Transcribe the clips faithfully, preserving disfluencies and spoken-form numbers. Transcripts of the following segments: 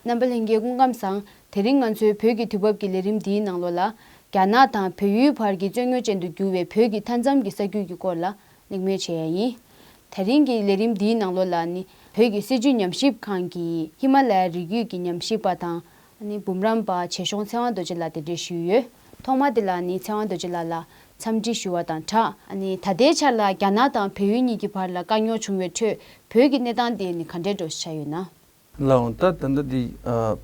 རྣམ་པ་ལྷན་རྒྱས་སྐུ་ཁམས་བཟང་། དེ་རིང་ང་ཚོའི་བོད་ཀྱི་དུས་བབ་ཀྱི་ལས་རིམ་འདིའི་ནང་ལོགས་ལ། རྒྱ་ནག་དང་བལ་ཡུལ་བར་གྱི་རྩོད་རྙོག་ཅན་དུ་གྱུར་བའི་བོད་ཀྱི་མཐའ་མཚམས་ཀྱི་ས་ཁུལ་གྱི་སྐོར་ལ་གླེང་མོལ་བྱེད་ཡ་ཡིན། དེ་རིང་གི་ལས་རིམ་འདིའི་ནང་ལོགས་ལ་ནི་བོད་ཀྱི་སྲིད་བྱུས་ཉམས་ཞིབ་ཁང་གི་ཧི་མ་ལ་ཡ་རི་རྒྱུད་ཀྱི་ཉམས་ཞིབ་པ་དང་། ཨ་ནི་འབུམ་རམས་པ་ཆོས་སྐྱོང་ཚེ་དབང་རྡོ་རྗེ་ལགས་གདན་འདྲེན་ཞུས་ཡོད། ཐོག་མ་དེ་ལ་ནི་ཚེ་དབང་རྡོ་རྗེ་ལགས་ལ་འཚམས་འདྲི་ཞུ་བ་དང་སྦྲགས། ཨ་ནི་ད་ལྟའི་ཆར་ལ་རྒྱ་ནག་དང་བལ་ཡུལ་གཉིས་ཀྱི་བར་ལ་དཀའ་རྙོག་བྱུང་བའི་ཁྲོད་བོད་ཀྱི་གནས་སྟངས་དེ་ནི་ག་འདྲའི་འགྲོ་ཆགས་ཡོད་ན། ལགས་འོང་། ད་ད་ལྟ་འདི་ཨ་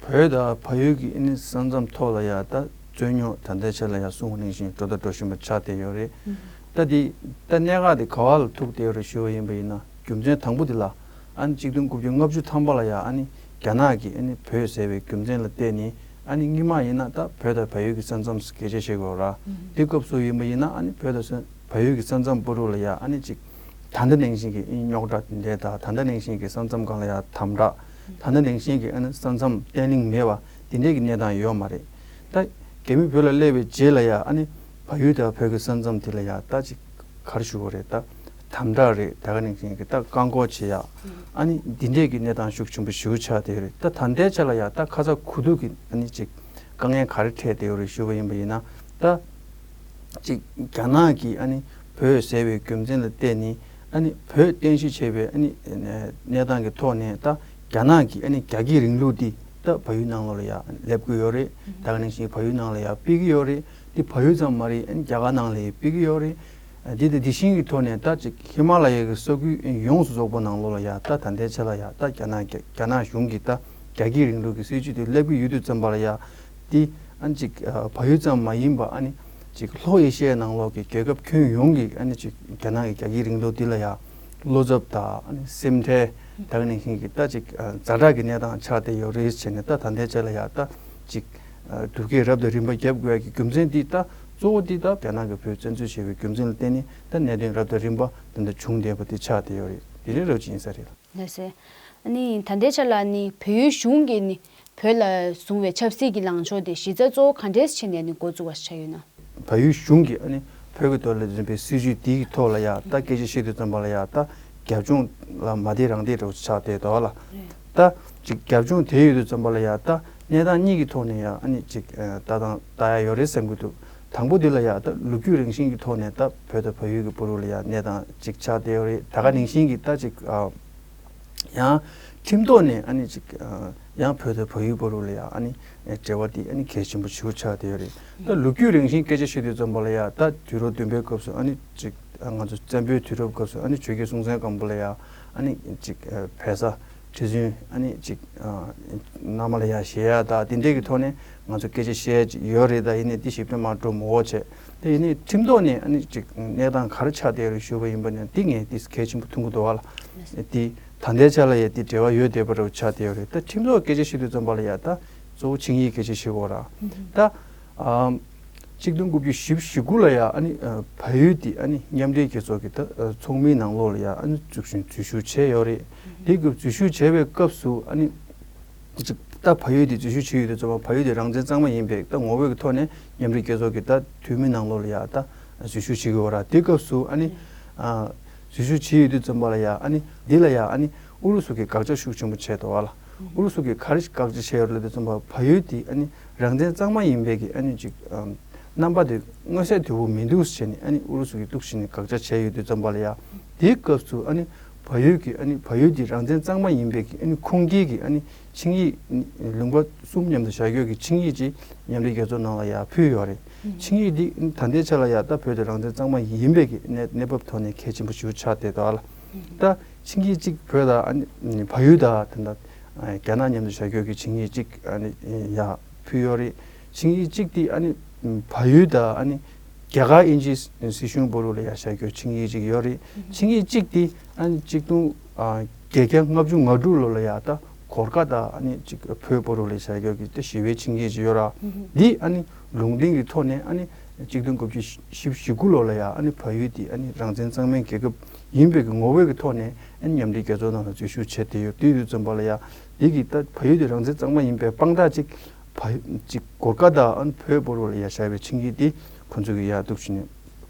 བོད་དང་བལ་ཡུལ་གྱི་ཨ་ནི་ས་མཚམས་ཐོག་ལ་ཡ་ད་རྩོད་རྙོག་ད་ལྟའི་ཆར་ལ་ཡ་གསུང་བ་ནང་བཞིན་འགྲོ་ད་འགྲོ་བཞིན་པ་ཆགས་བསྡད་ཡོད་རེད། ད་འདི་ད་གནད་འགག་འདི་ག་བ་ལ་ཐུག་བསྡད་ཡོད་རེད་ཞུ་བ་ཡིན་པ་ཡིན་ན། རྒྱུ་མཚན་དང་པོ་འདི་ལ་ཨ་ནི་གཅིག་སྟོང་དགུ་བརྒྱ་ལྔ་བཅུ་ཐམ་པ་ལ་ཡ་ཨ་ནི་རྒྱ་ནག་གིས་ཨ་ནི་བོད་ཟེར་བའི་རྒྱུ་མཚན་ལ་བརྟེན་ནས་ཨ་ནི་སྔོན་མ་ཡིན་ན་ད་བོད་དང་བལ་ཡུལ་གྱི་ས་མཚམས་སྐད་ཆ་བཤད་དགོས་ར། དེ་སྐབས་སུ་ཡིན་པ་ཡིན་ན་ཨ་ནི་བོད་དང་ས་བལ་ཡུལ་གྱི་ས་མཚམས་བར་དུ་ལ་ཡ་ཨ་ནི་ཅིག་ད་ལྟ་ནང་བཞིན་གྱི་རྙོག་དྲ་དེ་འདྲ་དང་། ད་ལྟ་ནང་བཞིན་གྱི་ས་མཚམས་སྒང་ལ་ཡ་དམ་དྲག་ད་ལྟ་ནང་བཞིན་གྱི་ཨ་ནི་ས་མཚམས་བརྟན་ལྷིང་མེད་པ་དེ་འདྲའི་གི་གནས་སྟངས་ཡོད་མ་རེད། ད་རྒྱ་མི་བོད་ལ་སླེབས་པའི་རྗེས་ལ་ཡ་ཨ་ནི་བལ་ཡུལ་དང་བོད་ཀྱི་ས་མཚམས་དེ་ལ་ཡ་ད་ཅིག་ག་རེ་ཞུ་དགོས་རེད། ད་དམ་དྲག་རེད། ད་ག་ནང་བཞིན་གྱི་ད་བཀག་འགོག་བྱེད་ཡ་ཨ་ནི་འདི་འདྲའི་གི་གནས་སྟངས་ཤུགས་ཆེན་པོ་ཞེ་པོ་ཆགས་བསྡད་ཡོད་རེད། ད་ད་ལྟའི་ཆ་ལ་ཡ་ད་ཁ་ཚ་དགོས་གཏུགས་ཀྱི་ཨ་ནི་ཅིག་དཀའ་ངལ་ག་རེ་འཕྲད་བསྡད་ཡོད་རེད་ཞུ་བ་ཡིན་པ་ཡིན་ན། ད་ཅིག་རྒྱ་ནག་གིས་ཨ་ནི་བོད་ཟེར་བའི་རྒྱུ་མཚན་ལ་བརྟེན་ནས་ཨ་ནི་བོད་རྟེན་གཞི་བྱས་པའི་ཨ་ནི་གནས་སྟངས་ཀྱི་ཐོག་ནས་ད་རྒྱ་ནག་གིས་ཨ་ནི་རྒྱ་སྐྱེད་རིང་ལུགས་འདི་ད་བལ་ཡུལ་ནང་ལོགས་ལ་ཡ་སླེབས་ཀྱི་ཡོད་རེད། ད་ག་ནང་བཞིན་བལ་ཡུལ་ནང་ལ་ཡ་སྤེལ་གྱི་ཡོད་རེད། འདི་བལ་ཡུལ་ཙམ་མ་རེད། ཨ་ནི་རྒྱ་གར་ནང་ལ་ཡ་སྤེལ་གྱི་ཡོད་རེད། འདི་དང་འདི་བཞིན་གྱི་ཐོག་ནས་ད་ཅིག་ཧི་མ་ལ་ཡའི་གི་ས་ཁུལ་ཡོངས་སུ་རྫོགས་པ་ནང་ལོགས་ལ་ཡ་ད་ད་ལྟའི་ཆ་ལ་ཡ་ད་རྒྱ་ནག་རྒྱ་རྒྱ་ནག་གཞུང་གི་ད་རྒྱ་སྐྱེད་རིང་ལུགས་ཀྱི་སྲིད་བྱུས་དེ་སླེབས་ཀྱི་ཡོད་དུས་ཙམ་པ་ལ་ཡ། འདི་ཨ་ནི་ཅིག་ཨ་བལ་ཡུལ་ཙམ་མ་ཡིན་པ་ཨ་ནི་ཅིག་ལྷོ་ཨེ་ཤི་ཡའི་ནང་ལོགས་ཀྱི་རྒྱལ་ཁབ་ཁྱོན་ཡོངས་ཀྱི་ཨ་ནི་ཅིག་རྒྱ་ནག་གི་རྒྱ་སྐྱེད་རིང་ལུགས་འདི་ལ་ཡ་བློ་འཚབ་དང་ཨ་ནི་སེམས་ཁྲལ་ད་ག་ནང་བཞིན་གྱི་ད་ཅིག་ཨ་ཛ་དྲག་གི་གནས་སྟངས་ཆགས་བསྡད་ཡོད་རེད་བྱས་ནས། ད་ད་ལྟའི་ཆ་ལ་ཡ་ད་ཅིག་ཨ་སྡུག་སྐད་རབ་དང་རིམ་པ་བརྒྱབ་དགོས་ཡ་གི་རྒྱུ་མཚན་འདི་ད་གཙོ་བོ་འདི་ད་རྒྱ་ནག་གིས་བོད་བཙན་འཛུལ་བྱས་པའི་རྒྱུ་མཚན་ལ་བརྟེན་ནས་ད་གནད་དོན་རབ་དང་རིམ་པ་དེ་འདྲ་བྱུང་བསྡད་པ་དེ་ཆགས་བསྡད་ཡོད་རེད། དེ་འདྲའི་རབ་ཅིག་ཡིན་ས་རེད། ལགས་སོ། ཨ་ནི་ད་ལྟའི་ཆ་ལ་ནི་བལ་ཡུལ་གཞུང་གིས་ནི་བོད་ལ་བཟུང་བའི་ཆབ་སྲིད་ཀྱི་ལངས་ཕྱོགས་དེ་གཞི་རྩ་གཙོ་བོ་ག་འདྲས་བྱས་ནས་ནི་འགོ་བཙུགས་པ་ཆགས་ཡོད་ན། བལ་ཡུལ་གཞུང་གིས་ཨ་ནི་བོད་ཀྱི་ཐོག་ལ་འཛིན་པའི་སྲིད་བྱུས་དེའི་ཐོག་ལ་ཡ་ད་སྐད་ཆ་བཤད་དུས་ཙམ་པ་ལ་ཡ་ད་རྒྱབ་ལྗོངས་ལ་མ་བདེ་རང་བདེ་འདྲ་བོ་ཆགས་བསྡད་འདུག་ལ། ད་ཅིག་རྒྱབ་ལྗོངས་དེ་ཡོད་དུས་ཙམ་པ་ལ་ཡ་ད་གནས་སྟངས་གཉིས་ཀྱི་ཐོག་ནས་ཡ་ཨ་ནི་ཅིག་ལྟ་སྟངས་ལྟ་ཡ་ཡོད་རེད་བསམ་གྱི་འདུག་དང་པོ་དེ་ལ་ཡ་ད་ལོ་རྒྱུས་རང་བཞིན་གྱི་ཐོག་ནས་ད་བོད་དང་བལ་ཡུལ་གྱི་བར་དུ་ལ་ཡ་གནས་སྟངས་ཅིག་ཆགས་བསྡད་ཡོད་རེད། ད་ག་ནང་བཞིན་གྱི་ད་ཅིག་ཨ། ཡང་ཁྲིམས་ཐོག་ནས་ཨ་ནི་ཅིག་ཨ་ཡང་བོད་དང་བལ་ཡུལ་བར་དུ་ལ་ཡ་ཨ་ནི་འབྲེལ་བ་དེ་ཨ་ནི་གལ་ཆེན་པོ་ཞེ་པོ་ཆགས་བསྡད་ཡོད་རེད། ད་ལོ་རྒྱུས་རང་བཞིན་སྐད་ཆ་བཤད་དུས་ཙམ་པ་ལ་ཡ་ད་དུས་རབས་བདུན་པའི་སྐབས་སུ་ཨ་ནི་ཅིག་ཨ་ང་ཚོ་བཙན་པོའི་དུས་རབས་སྐབས་སུ་ཨ་ནི་ཆོས་རྒྱལ་སྲོང་བཙན་སྒམ་པོ་ལ་ཡ་ཨ་ནི་ཅིག་ཨ་བལ་བཟའ་ཁྲི་བཙུན་ཨ་ནི་ཅིག་ཨ་མནའ་མ་ལ་ཡ་བཞེས་ཡ་ད་དེ་འདྲས་ཀྱི་ཐོག་ནས་ང་ཚོ་སྐད་ཆ་བཤད་ཡ་ཅིག་ཡོད་རེད། ད་ཡིན་ནའི་དེ་ཞིབ་ཕྲ་མར་འགྲོ་མི་འོས་བྱས། དེ་ཡིན་ནའི་ཁྲིམས་ཐོག་ནས་ཨ་ནི་ཅིག་གནས་སྟངས་ག་རེ་ཆགས་བསྡད་རེད་ཞུས་པ་ཡིན་པ་ན་འདི་ངས་འདི་གལ་ཆེན་པོ་མཐོང་གི་འདུག་བ་ལ། འདི་ད་ལྟའི་ཆ་ལ་ཡ་འདི་འབྲེལ་བ་ཡོད་བསྡད་པ་འདྲ་བོ་ཆགས་བསྡད་ཡོད་རེད། ད་ཁྲིམས་ཐོག་སྐད་ཆ་བཤད་དུས་ཙམ་པ་ལ་ཡ་ད་གཙོ་བོ་ཆིངས་ཡིག་སྐད་ཆ་བཤད་དགོས་ར། ད་ཨམ་གཅིག་སྟོང་དགུ་བརྒྱ་བཞི་བཅུ་ཞེ་དགུ་ལ་ཡ་ཨ་ནི་ཨ་བལ་ཡུལ་འདི་ཨ་ནི་མཉམ་འབྲེལ་རྒྱལ་ཚོགས་ཀྱི་ད་ཨ་ཚོགས་མིའི་ནང་ལོགས་ལ་ཡ་ཨ་ནི་འཛུལ་ཞུགས་འཛུལ་ཞུགས་བྱས་ཡོད་རེད། དེ་གི་འཛུལ་ཞུགས་བྱས་པའི་སྐབས་སུ་ཨ་ནི། ཅིག་ད་བལ་ཡུལ་དེ་འཛུལ་ཞུགས་བྱས་ཡོད་དུས་ཙམ་པ་བལ་ཡུལ་དེ་རང་བཙན་གཙང་མ་ཡིན་པའི་ད་ངོ་བོ་གི་ཐོག་ནས་མཉམ་འབྲེལ་རྒྱལ་ཚོགས་ཀྱི་ད་འཐུས་མི་ནང་ལོགས་ལ་ཡ་ད་འཛུལ་ཞུགས་བྱེད་ཀྱི་ཡོད་ར། དེ་སྐབས་སུ་ཨ་ནི་ཨ་འཛུལ་ཞུགས་བྱས་ཡོད་དུས་ཙམ་པ་ལ་ཡ་ཨ་ནི་འདི་ལ་ཡ་ཨ་ནི་ཨུ་རུ་སུ་གིས་དགག་བྱ་ཤུགས་ཆེན་པོ་བྱས་འདུག་བ་ལ། ཨུ་རུ་སུ་གིས་ག་རེ་དགག་བྱ་བྱས་ཡོད་རེད་ལབ་དུས་ཙམ་པ་བལ་ཡུལ་དེ་ཨ་ནི་རང་བཙན་གཙང་མ་ཡིན་པའི་གི་ཨ་ནི་ཅིག་ཨམ་རྣམ་པ་དེ་མངོན་གསལ་དོད་པོ་མི་འདུག་ཟེར་ནས་ཨ་ནི་ཨུ་རུ་སུ་གིས་གཏུག་བྱས་ནས་དགག་བྱ་བྱས་ཡོད་དུས་ཙམ་པ་ལ་ཡ། དེའི་སྐབས་སུ་ཨ་ནི་བལ་ཡུལ་གྱི་ཨ་ནི་བལ་ཡུལ་དེ་རང་བཙན་གཙང་མ་ཡིན་པའི་གི་ཨ་ནི་ཁུངས་སྐྱེལ་གྱི་ཨ་ནི་ཆིངས་ཡིག་ལུང་པ་གསུམ་མཉམ་དུ་བཞག་ཡོད་ཀྱི་ཆིངས་ཡིག་ཅིག་མཉམ་འབྲེལ་རྒྱལ་ཚོགས་ནང་ལ་ཡ་ཕུལ་ཡོད་རེད། ཆིངས་ཡིག་འདི་ད་ལྟའི་ཆ་ལ་ཡ་ད་བོད་དེ་རང་བཙན་གཙང་མ་ཡིན་པའི་གི་གནས་གནས་བབ་ཐོག་ནས་གལ་ཆེན་པོ་ཞེ་པོ་ཆགས་བསྡད་འདུག་ལ། ད་ཆིངས་ཡིག་གཅིག་བོད་དང་ཨ་ནི་བལ་ཡུལ་དང་ད་ལྟ་རྒྱ་ནག་མཉམ་དུ་བཞག་ཡོད་ཀྱི་ཆིངས་ཡིག་གཅིག་ཨ་ནི་ཡ་ཕུལ་ཡོད་རེད། ཆིངས་ཡིག་གཅིག་དེ་ཨ་ནི་བལ་ཡུལ་དང་ཨ་ནི་རྒྱ་གར་དབྱིན་ཇིའི་སྲིད་གཞུང་བར་ལ་ཡ་བཞག་ཡོད་ཆིངས་ཡིག་གཅིག་ཡོད་རེད། ཆིངས་ཡིག་གཅིག་དེ་ཨ་ནི་གཅིག་སྟོང་བརྒྱད་བརྒྱ་ལྔ་བཅུ་ང་དྲུག་ལོ་ལ་ཡ་ད་གོར་ཀ་ཏ་ཨ་ནི་ཅིག་བོད་བར་ལ་བཞག་ཡོད་ཀྱི་ད་ཞི་བའི་ཆིངས་ཡིག་ཅིག་ཡོད་ར། འདི་ཨ་ནི་ལུང་འདྲེན་གྱི་ཐོག་ནས་ཨ་ནི་གཅིག་སྟོང་དགུ་བརྒྱ་བཞི་བཅུ་ཞེ་དགུ་ལོ་ལ་ཡ་ཨ་ནི་བལ་ཡུལ་དེ་ཨ་ནི་རང་བཙན་གཙང་མའི་རྒྱལ་ཁབ་ཡིན་པའི་གི་ངོ་བོའི་གི་ཐོག་ནས་ཨ་ནི་མཉམ་འབྲེལ་རྒྱལ་ཚོགས་ནང་ལ་འཛུལ་ཞུགས་བྱས་ཏེ་ཡོད། དེ་དུས་ཙམ་པ་ལ་ཡ་འདི་གི་ད་བལ་ཡུལ་དེ་རང་བཙན་གཙང་མ་ཡིན་པའི་དཔང་རྟགས་ཅིག་བལ་ཅིག་གོར་ཀ་ཏ་ཨ་ནི་བོད་བར་ལ་ཡ་བཞག་པའི་ཆིངས་ཡིག་དེ་ཁོ་ཚོ་གི་ཡ་གཏུག་བྱས་ནས།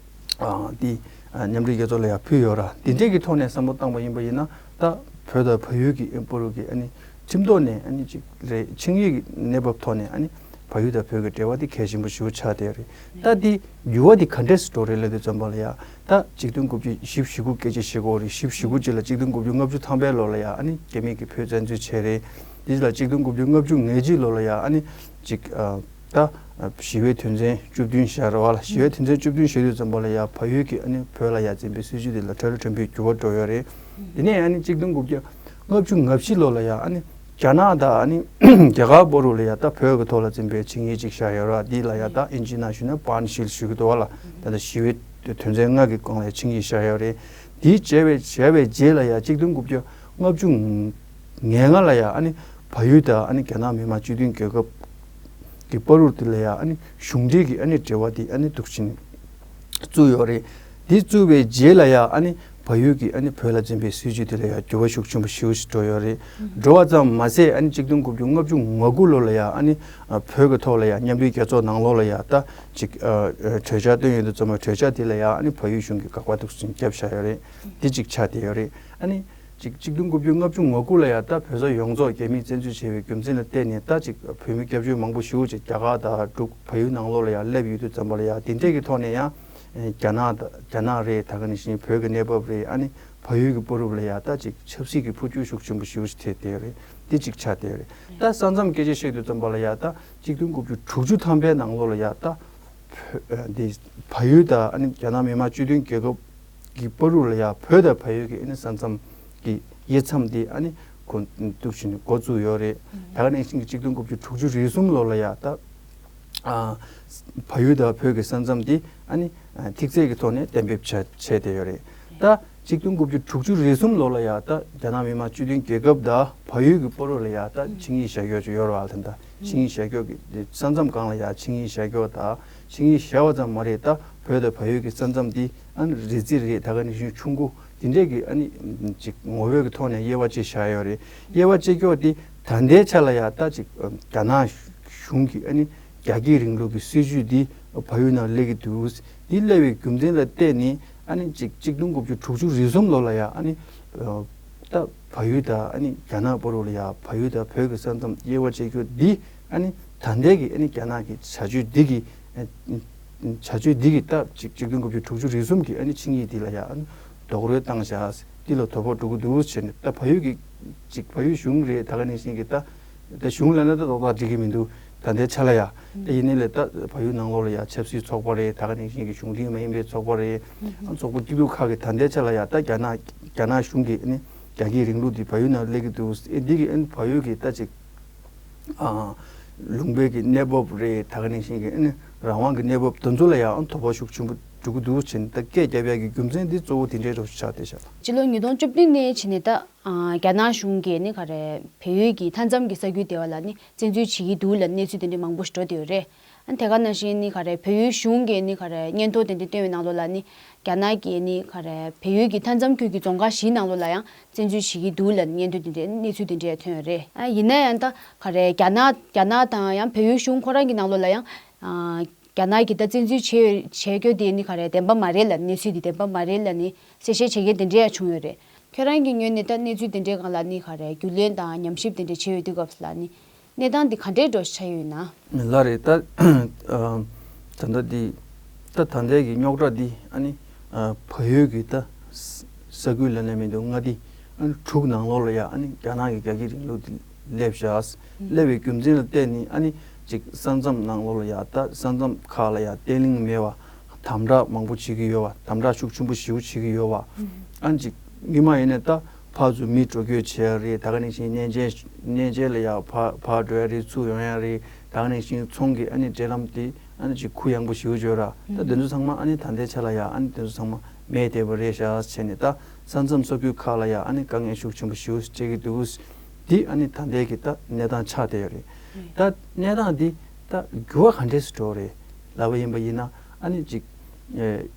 ཨ་དེ་ཨ་མཉམ་འབྲེལ་རྒྱལ་ཚོགས་ལ་ཡང་ཕུལ་ཡོད་ར། དེ་འདྲས་ཀྱི་ཐོག་ནས་བསམ་བློ་བཏང་པ་ཡིན་པ་ཡིན་ན་ད་བོད་དང་བལ་ཡུལ་གྱི་ཨ་བར་གྱི་ཨ་ནི་ ཁྲིམས་ཐོག་ནས་ཨ་ནི་ཅིག་རེད། ཆིངས་ཡིག་གི་གནས་བབ་ཐོག་ནས་ཨ་ནི་བལ་ཡུལ་དང་བོད་ཀྱི་འབྲེལ་བ་དེ་གལ་ཆེན་པོ་ཞེ་པོ་ཆགས་བསྡད་ཡོད་རེད། ད་འདི་འགྱུར་བ་དེ་ག་འདྲས་སུ་འགྲོ་རེད་ལབ་དུས་ཙམ་པ་ལ་ཡ། ད་ཆིག་སྟོང་དགུ་བརྒྱ་བཞི་བཅུ་ཞེ་དགུ་སྐད་ཆ་བཤད་ཀྱི་ཡོད་རེད། བཞི་བཅུ་ཞེ་དགུ་ཅིག་ལ་ཆིག་སྟོང་དགུ་བརྒྱ་ལྔ་བཅུ་ཐམ་པའི་ལོ་ལ་ཡ་ཨ་ནི་རྒྱ་མི་གིས་བོད་བཙན་འཛུལ་བྱས་རེད། དེ་ལ་ཆིག་སྟོང་དགུ་བརྒྱ་ལྔ་བཅུ་ང་གཅིག་ལོ་ལ་ཡ་ཨ་ནི་ཅིག་ཨ། ད་ཞི་བའི་དོན་ཚན་བཅུ་བདུན་བཞག་རེད་བ་ལ། ཞི་བའི་དོན་ཚན་བཅུ་བདུན་བཞག་དུས་ཙམ་པ་ལ་ཡ་བལ་ཡུལ་གྱིས་ཨ་ནི་བོད་ལ་ཡ་འཛིན་པའི་སྲིད་བྱུས་དེ་ལ་ཁྲ་ལོ་ཁྲ་བོའི་འགྱུར་བ་འགྲོ་ཡོད་རེད། དེ་ནས་ཨ་ནི་ཆིག་སྟོང་དགུ་བརྒྱ་ལྔ་བཅུ་ང་བཞི་ལོ་ལ་ཡ་ཨ་ནི་རྒྱ་ནག་དང་ཨ་ནི་རྒྱ་གར་བར་དུ་ལ་ཡ་ད་བོད་ཀྱི་ཐོག་ལ་འཛིན་པའི་ཆིངས་ཡིག་ཅིག་བཞག་ཡོད་རེད། འདི་ལ་ཡ་ད་ཨིན་ཇིའི་ནང་ཞུས་ན་པཱན་ཤིལ་ཞུ་གི་འདུག་བ་ལ། ད་ལྟ་ཞི་བའི་དོན་ཚན་ལྔ་གི་སྒང་ལ་ཡ་ཆིངས་ཡིག་བཞག་ཡོད་རེད། འདི་བྱས་པའི་བྱས་པའི་རྗེས་ལ་ཡ་ཆིག་སྟོང་དགུ་བརྒྱ་ལྔ་བཅུ་ང་ལྔ་ལ་ཡ་ཨ་ནི་བལ་ཡུལ་དང་ཨ་ནི་རྒྱ་ནག་མི་དམངས་སྤྱི་མཐུན་རྒྱལ་ཁབ་ཀྱི་བར་དུ་དེ་ལ་ཡ་ཨ་ནི་གཞུང་འབྲེལ་གྱི་ཨ་ནི་འབྲེལ་བ་དེ་ཨ་ནི་འདུག་བྱས་ནས་བཙུགས་ཡོད་རེད། དེ་བཙུགས་པའི་རྗེས་ལ་ཡ་ཨ་ནི་བལ་ཡུལ་གྱིས་ཨ་ནི་བོད་ལ་འཛིན་པའི་སྲིད་བྱུས་དེ་ལ་ཡ་འགྱུར་བ་ཤུགས་ཆེན་པོ་ཞེ་པོ་ཞིག་འགྲོ་ཡོད་རེད། འགྲོ་བ་ཙམ་མ་ཟད་ཨ་ནི་ཆིག་སྟོང་དགུ་བརྒྱ་ལྔ་བཅུ་ང་དགུ་ལོ་ལ་ཡ་ཨ་ནི་བོད་ཀྱི་ཐོག་ལ་ཡ་མཉམ་འབྲེལ་རྒྱལ་ཚོགས་ནང་ལོགས་ལ་ཡ་ད་ཅིག་གྲོས་འཆར་བཏོན་ཡོད་དུས་ཙམ་པ་གྲོས་འཆར་དེ་ལ་ཡ་ཨ་ནི་བལ་ཡུལ་གཞུང་གིས་དགག་པ་འདུག་སེ་བརྒྱབ་བཞག་ཡོད་རེད། དེ་གཅིག་ཆགས་བསྡད་ཡོད་རེད། ཨ་ནི། གཅིག་ཆིག་སྟོང་དགུ་བརྒྱ་ལྔ་བཅུ་ང་དགུ་ལ་ཡ་ད་བོད་ས་ཡོངས་རྫོགས་རྒྱ་མིས་བཙན་འཛུལ་བྱས་པའི་རྒྱུ་མཚན་ལ་བརྟེན་ནས་ད་ཅིག་བོད་མི་སྐྱབས་བཅོལ་མང་པོ་ཞེ་པོ་ཅིག་རྒྱ་གར་དང་འབྲུག་བལ་ཡུལ་ནང་ལོགས་ལ་ཡ་སླེབས་ཡོད་དུས་ཙམ་པ་ལ་ཡ་དེ་འདྲས་ཀྱི་ཐོག་ནས་ཡང་རྒྱ་ནག་དང་རྒྱ་ནག་རེད། ད་ག་ནང་བཞིན་བོད་ཀྱི་གནས་བབ་རེད། ཨ་ནི་བལ་ཡུལ་གྱི་བར་དུ་ལ་ཡ་ད་ཅིག་ཆབ་སྲིད་ཀྱི་འཕོ་འགྱུར་ཤུགས་ཆེན་པོ་ཞེ་པོ་ཅིག་ཐེབས་བསྡད་ཡོད་རེད། དེ་གཅིག་ཆགས་བསྡད་ཡོད་རེད། ད་ས་མཚམས་སྐད་ཆ་བཤད་དུས་ཙམ་པ་ལ་ཡ་ད་ཆིག་སྟོང་དགུ་བརྒྱ་དྲུག་ཅུ་ཐམ་པའི་ནང་ལོགས་ལ་ཡ་ད་བོད་འདི་བལ་ཡུལ་དང་ཨ་ནི་རྒྱ་ནག་མི་དམངས་སྤྱི་མཐུན་རྒྱལ་ཁབ་གི་བར་དུ་ལ་ཡ་བོད་དང་བལ་ཡུལ་གྱི་ཨ་ནི་ས་མཚམས་ཀྱི་དབྱེ་མཚམས་དེ་ཨ་ནི་འགོ་འདུག་བྱས་ནས་འགོ་བཙུགས་ཡོད་རེད། ད་ག་ནང་བཞིན་གྱི་ཆིག་སྟོང་དགུ་བརྒྱ་དྲུག་ཅུ་རེ་གསུམ་ལོ་ལ་ཡ་ད་ཨ་བལ་ཡུལ་དང་བོད་ཀྱི་ས་མཚམས་དེ་ཨ་ནི་ཨ་ཐིག་ཚད་ཀྱི་ཐོག་ནས་གཏན་འབེབས་བྱ་བྱས་བསྡད་ཡོད་རེད། ད་ཆིག་སྟོང་དགུ་བརྒྱ་དྲུག་ཅུ་རེ་གསུམ་ལོ་ལ་ཡ་ད་རྒྱ་ནག་མི་དམངས་སྤྱི་མཐུན་རྒྱལ་ཁབ་དང་བལ་ཡུལ་གྱི་བར་དུ་ལ་ཡ་ད་ཆིངས་ཡིག་བཞག་ཡོད་ཡོད་རེད་བ། ད་ད་ཆིངས་ཡིག་བཞག་ཡོད་ཀྱི་ས་མཚམས་སྒང་ལ་ཡ་ཆིངས་ཡིག་བཞག་ཡོད་ད། ཆིངས་ཡིག་བཞག་པ་ཙམ་མ་རེད། ད་བོད་དང་བལ་ཡུལ་གྱི་ས་མཚམས་འདི་ཨ་ནི་རི་རྩེ་རེད། ད་ག་ནང་བཞིན་ཆུ་མགོ་དེ་འདྲས་ཀྱི་ཨ་ནི་ཅིག་ངོ་བོའི་གི་ཐོག་ནས་དབྱེ་བ་ཕྱེ་བཞག་ཡོད་རེད། དབྱེ་བ་ཕྱེ་ཀྱོག་དེ་ད་ལྟའི་ཆ་ལ་ཡ་ད་ཅིག་རྒྱ་ནག་གཞུང་གི་ཨ་ནི་རྒྱ་སྐྱེད་རིང་ལུགས་ཀྱི་སྲིད་བྱུས་འདི་བལ་ཡུལ་ནང་སླེབས་ཀྱི་འདུག་འདི་སླེབས་པའི་རྒྱུ་མཚན་ལ་བརྟེན་ནས་ཨ་ནི་ཅིག་ཆིག་སྟོང་དགུ་བརྒྱ་དྲུག་ཅུ་རེ་གསུམ་ལོ་ལ་ཡ་ཨ་ནི་ད་བལ་ཡུལ་དང་ཨ་ནི་རྒྱ་ནག་བར་དུ་ལ་ཡ་བལ་ཡུལ་དང་བོད་ཀྱི་ས་མཚམས་དབྱེ་བ་ཕྱེ་རྒྱུ་འདི་ཨ་ནི་ད་ལྟའི་གི་ཨ་ནི་རྒྱ་ནག་གི་བྱ་སྤྱོད་འདི་གི་བྱ་སྤྱོད་འདི་གི་ད་ཅིག་ཆིག་སྟོང་དགུ་བརྒྱ་དྲུག་ཅུ་རེ་གསུམ་གི་ཨ་ནི་ཆིངས་ཡིག་འདི་ལ་ཡ་ཨ་ནི་རྡོག་རོལ་བཏང་བཞག་འདི་ལ་དོ་ཕོག་འགྲོ་གི་འདུག་བྱས་ནས། ད་བལ་ཡུལ་གི་ཅིག་བལ་ཡུལ་གཞུང་རེད། ད་ག་ནང་བཞིན་གི་ད་ད་གཞུང་ལབ་ན་ད་རྡོག་རྡོག་འགྲིག་གི་མི་འདུག་ད་ལྟའི་ཆ་ལ་ཡ། ད་ཡིན་ནའི་ལས་ད་བལ་ཡུལ་ནང་ལོགས་ལ་ཡ་ཆབ་སྲིད་ཚོགས་པ་རེད། ད་ག་ནང་བཞིན་གི་གཞུང་འབྲེལ་མ་ཡིན་པའི་ཚོགས་པ་རེད། ཨ་ཚོགས་པ་སྐྱིད་སྡུག་ཁག་གི་ད་ལྟའི་ཆ་ལ་ཡ་ད་རྒྱ་ནག་རྒྱ་ནག་གཞུང་གི་ཨ་ནི་རྒྱ་སྐྱེད་རིང་ལུགས་འདི་བལ་ཡུལ་ནང་སླེབས་ཀྱི་འདུག་ཨེ་འདི་གི་ཨ་ནི་བལ་ཡུལ་གི་ད་ཅིག་ཨ་ལུང་པའི་གི་གནས་བབ་རེད། ད་ག་ནང་བཞིན་གི་ཨ་ནི་རང་དབང་གི་གནས་བབ་དེ་ཚོ་ལ་ཡང་དོ་ཕོག་ཤུགས་ཆེན་པོ་འགྲོ་གི་འདུག་བྱས་ནས། ད་སྐད་རྒྱབ་ཡག་གི་རྒྱུ་མཚན་འདི་གཙོ་བོ་དེ་འདྲའི་རོབ་ཆགས་བསྡད་བཞག་པ། སྤྱི་ལོ་ཉིས་སྟོང་བཅུ་བདུན་ནས་བྱས་ནས་ད་ཨ་རྒྱ་ནག་གཞུང་གིས་ནི་ག་རེ་བལ་ཡུལ་གྱི་མཐའ་མཚམས་ཀྱི་ས་ཁུལ་དེ་བ་ལ་ནི་བཙན་འཛུལ་བྱེད་ཀྱི་འདུག་ལབ་གནས་ཚུལ་དེ་འདྲ་མང་པོ་ཞིག་འགྲོ་བསྡད་ཡོད་རེད། ཨ་ནི་དེ་ག་ནང་བཞིན་ནི་ག་རེ་བལ་ཡུལ་གཞུང་གིས་ནི་ག་རེ་སྙན་ཐོ་དེ་འདྲ་བཏོན་པའི་ནང་ལོགས་ལ་ནི་རྒྱ་ནག་གིས་ནི་ག་རེ་བལ་ཡུལ་གྱི་མཐའ་མཚམས་ཁུལ་གྱི་རྫོང་ཁག་བཞིའི་ནང་ལོགས་ལ་ཡང་བཙན་འཛུལ་བྱེད་ཀྱི་འདུག་ལབ་སྙན་ཐོ་དེ་འདྲའི་གནས་ཚུལ་དེ་འདྲ་ཐོན་ཡོད་རེད། ཨ་ཡིན་ན་ཡང་ད་ག་རེ་རྒྱ་ནག་རྒྱ་ནག་དང་ཡང་བལ་ཡུལ་གཞུང་ཁོ་རང་གི་ནང་ལོགས་ལ་ཡང་ཨ་རྒྱ་ནག་གིས་ད་བཙན་འཛུལ་བྱས་བྱས་རྒྱུ་དེ་ནི་ག་རེ་བདེན་པ་མ་རེད་ལབ། གནས་ཚུལ་དེ་བདེན་པ་མ་རེད་ལབ་ནི་གསལ་བཤད་བྱེད་མཁན་དེ་འདྲ་ཡང་བྱུང་ཡོད་རེད། ཁྱོད་རང་གི་ངོས་ནས་ད་གནས་ཚུལ་དེ་འདྲའི་སྒང་ལ་ནི་ག་རེ་རྒྱུས་ལོན་དང་ཉམས་ཞིབ་དེ་འདྲ་བྱས་ཡོད་དུས་སྐབས་སུ་ལ་ནི་གནས་སྟངས་དེ་ག་འདྲའི་འགྲོ་ཆགས་ཡོད་ན། ལགས་རེད། ད་ཨ་ད་ལྟ་འདི་ད་ད་ལྟའི་གི་རྙོག་དྲ་འདི་ཨ་ནི་ཨ་བལ་ཡུལ་གྱི་ད་ས་ས་ཁུལ་ལབ་ན་མི་འདུག་མངའ་སྡེ་ཨ་ནི་དྲུག་ནང་ལོགས་ལ་ཡ་ཨ་ནི་རྒྱ་ནག་གི་རྒྱ་སྐྱེད་རིང་ལུགས་འདི་སླེབས་བཞག་སླེབས་པའི་རྒྱུ་མཚན་ལ་བརྟེན་ནས་ཨ་ནི་ཅིག་ས་མཚམས་ནང་ལོགས་ལ་ཡ་ད་ས་མཚམས་ཁག་ལ་ཡ་བརྟན་ལྷིང་མེད་པ། དམ་དྲག་མང་པོ་བྱེད་ཀྱི་ཡོད་པ། དམ་དྲག་ཤུགས་ཆེན་པོ་ཞེ་པོ་བྱེད་ཀྱི་ཡོད་པ། ཨ་ནི་ཅིག་སྔོན་མ་ཡིན་ན་ད་ཕར་ཚུར་མི་འགྲོ་སྐྱོད་བྱེད་ཡ་རེད། ད་ག་ནང་བཞིན་གནས་མཇལ་གནས་མཇལ་ལ་ཡ་ཕར་ཕར་འགྲོ་ཡ་རེད། ཚུར་ཡོང་ཡ་རེད། ད་ག་ནང་བཞིན་ཚོང་གི་ཨ་ནི་འབྲེལ་ལམ་དེ་ཨ་ནི་ཅིག་གུ་ཡངས་པོ་ཞེ་པོ་ཅིག་ཡོད་ར། ད་དེ་ཚོ་ཚང་མ་ཨ་ནི་ད་ལྟའི་ཆ་ལ་ཡ་ཨ་ནི་དེ་ཚོ་ཚང་མ་མེད་བསྡད་པ་རེད་ཤག་བྱས་ནས། ད་ས་མཚམས་ས་ཁུལ་ཁག་ལ་ཡ་ཨ་ནི་དཀའ་ངལ་ཤུགས་ཆེན་པོ་ཞེ་པོ་སྤྲད་ཀྱི་འདུག་འདི་ཨ་ནི་ད་ལྟའི་གི་ད་གནས་སྟངས་ཆགས་བསྡད་ཡོད་རེད། ད་གནས་སྟངས་འདི་ད་འགྱུར་བ་ག་འདྲས་སུ་འགྲོ་རེད་ལབ་པ་ཡིན་པ་ཡིན་ན། ཨ་ནི་ཅིག་ཨེ་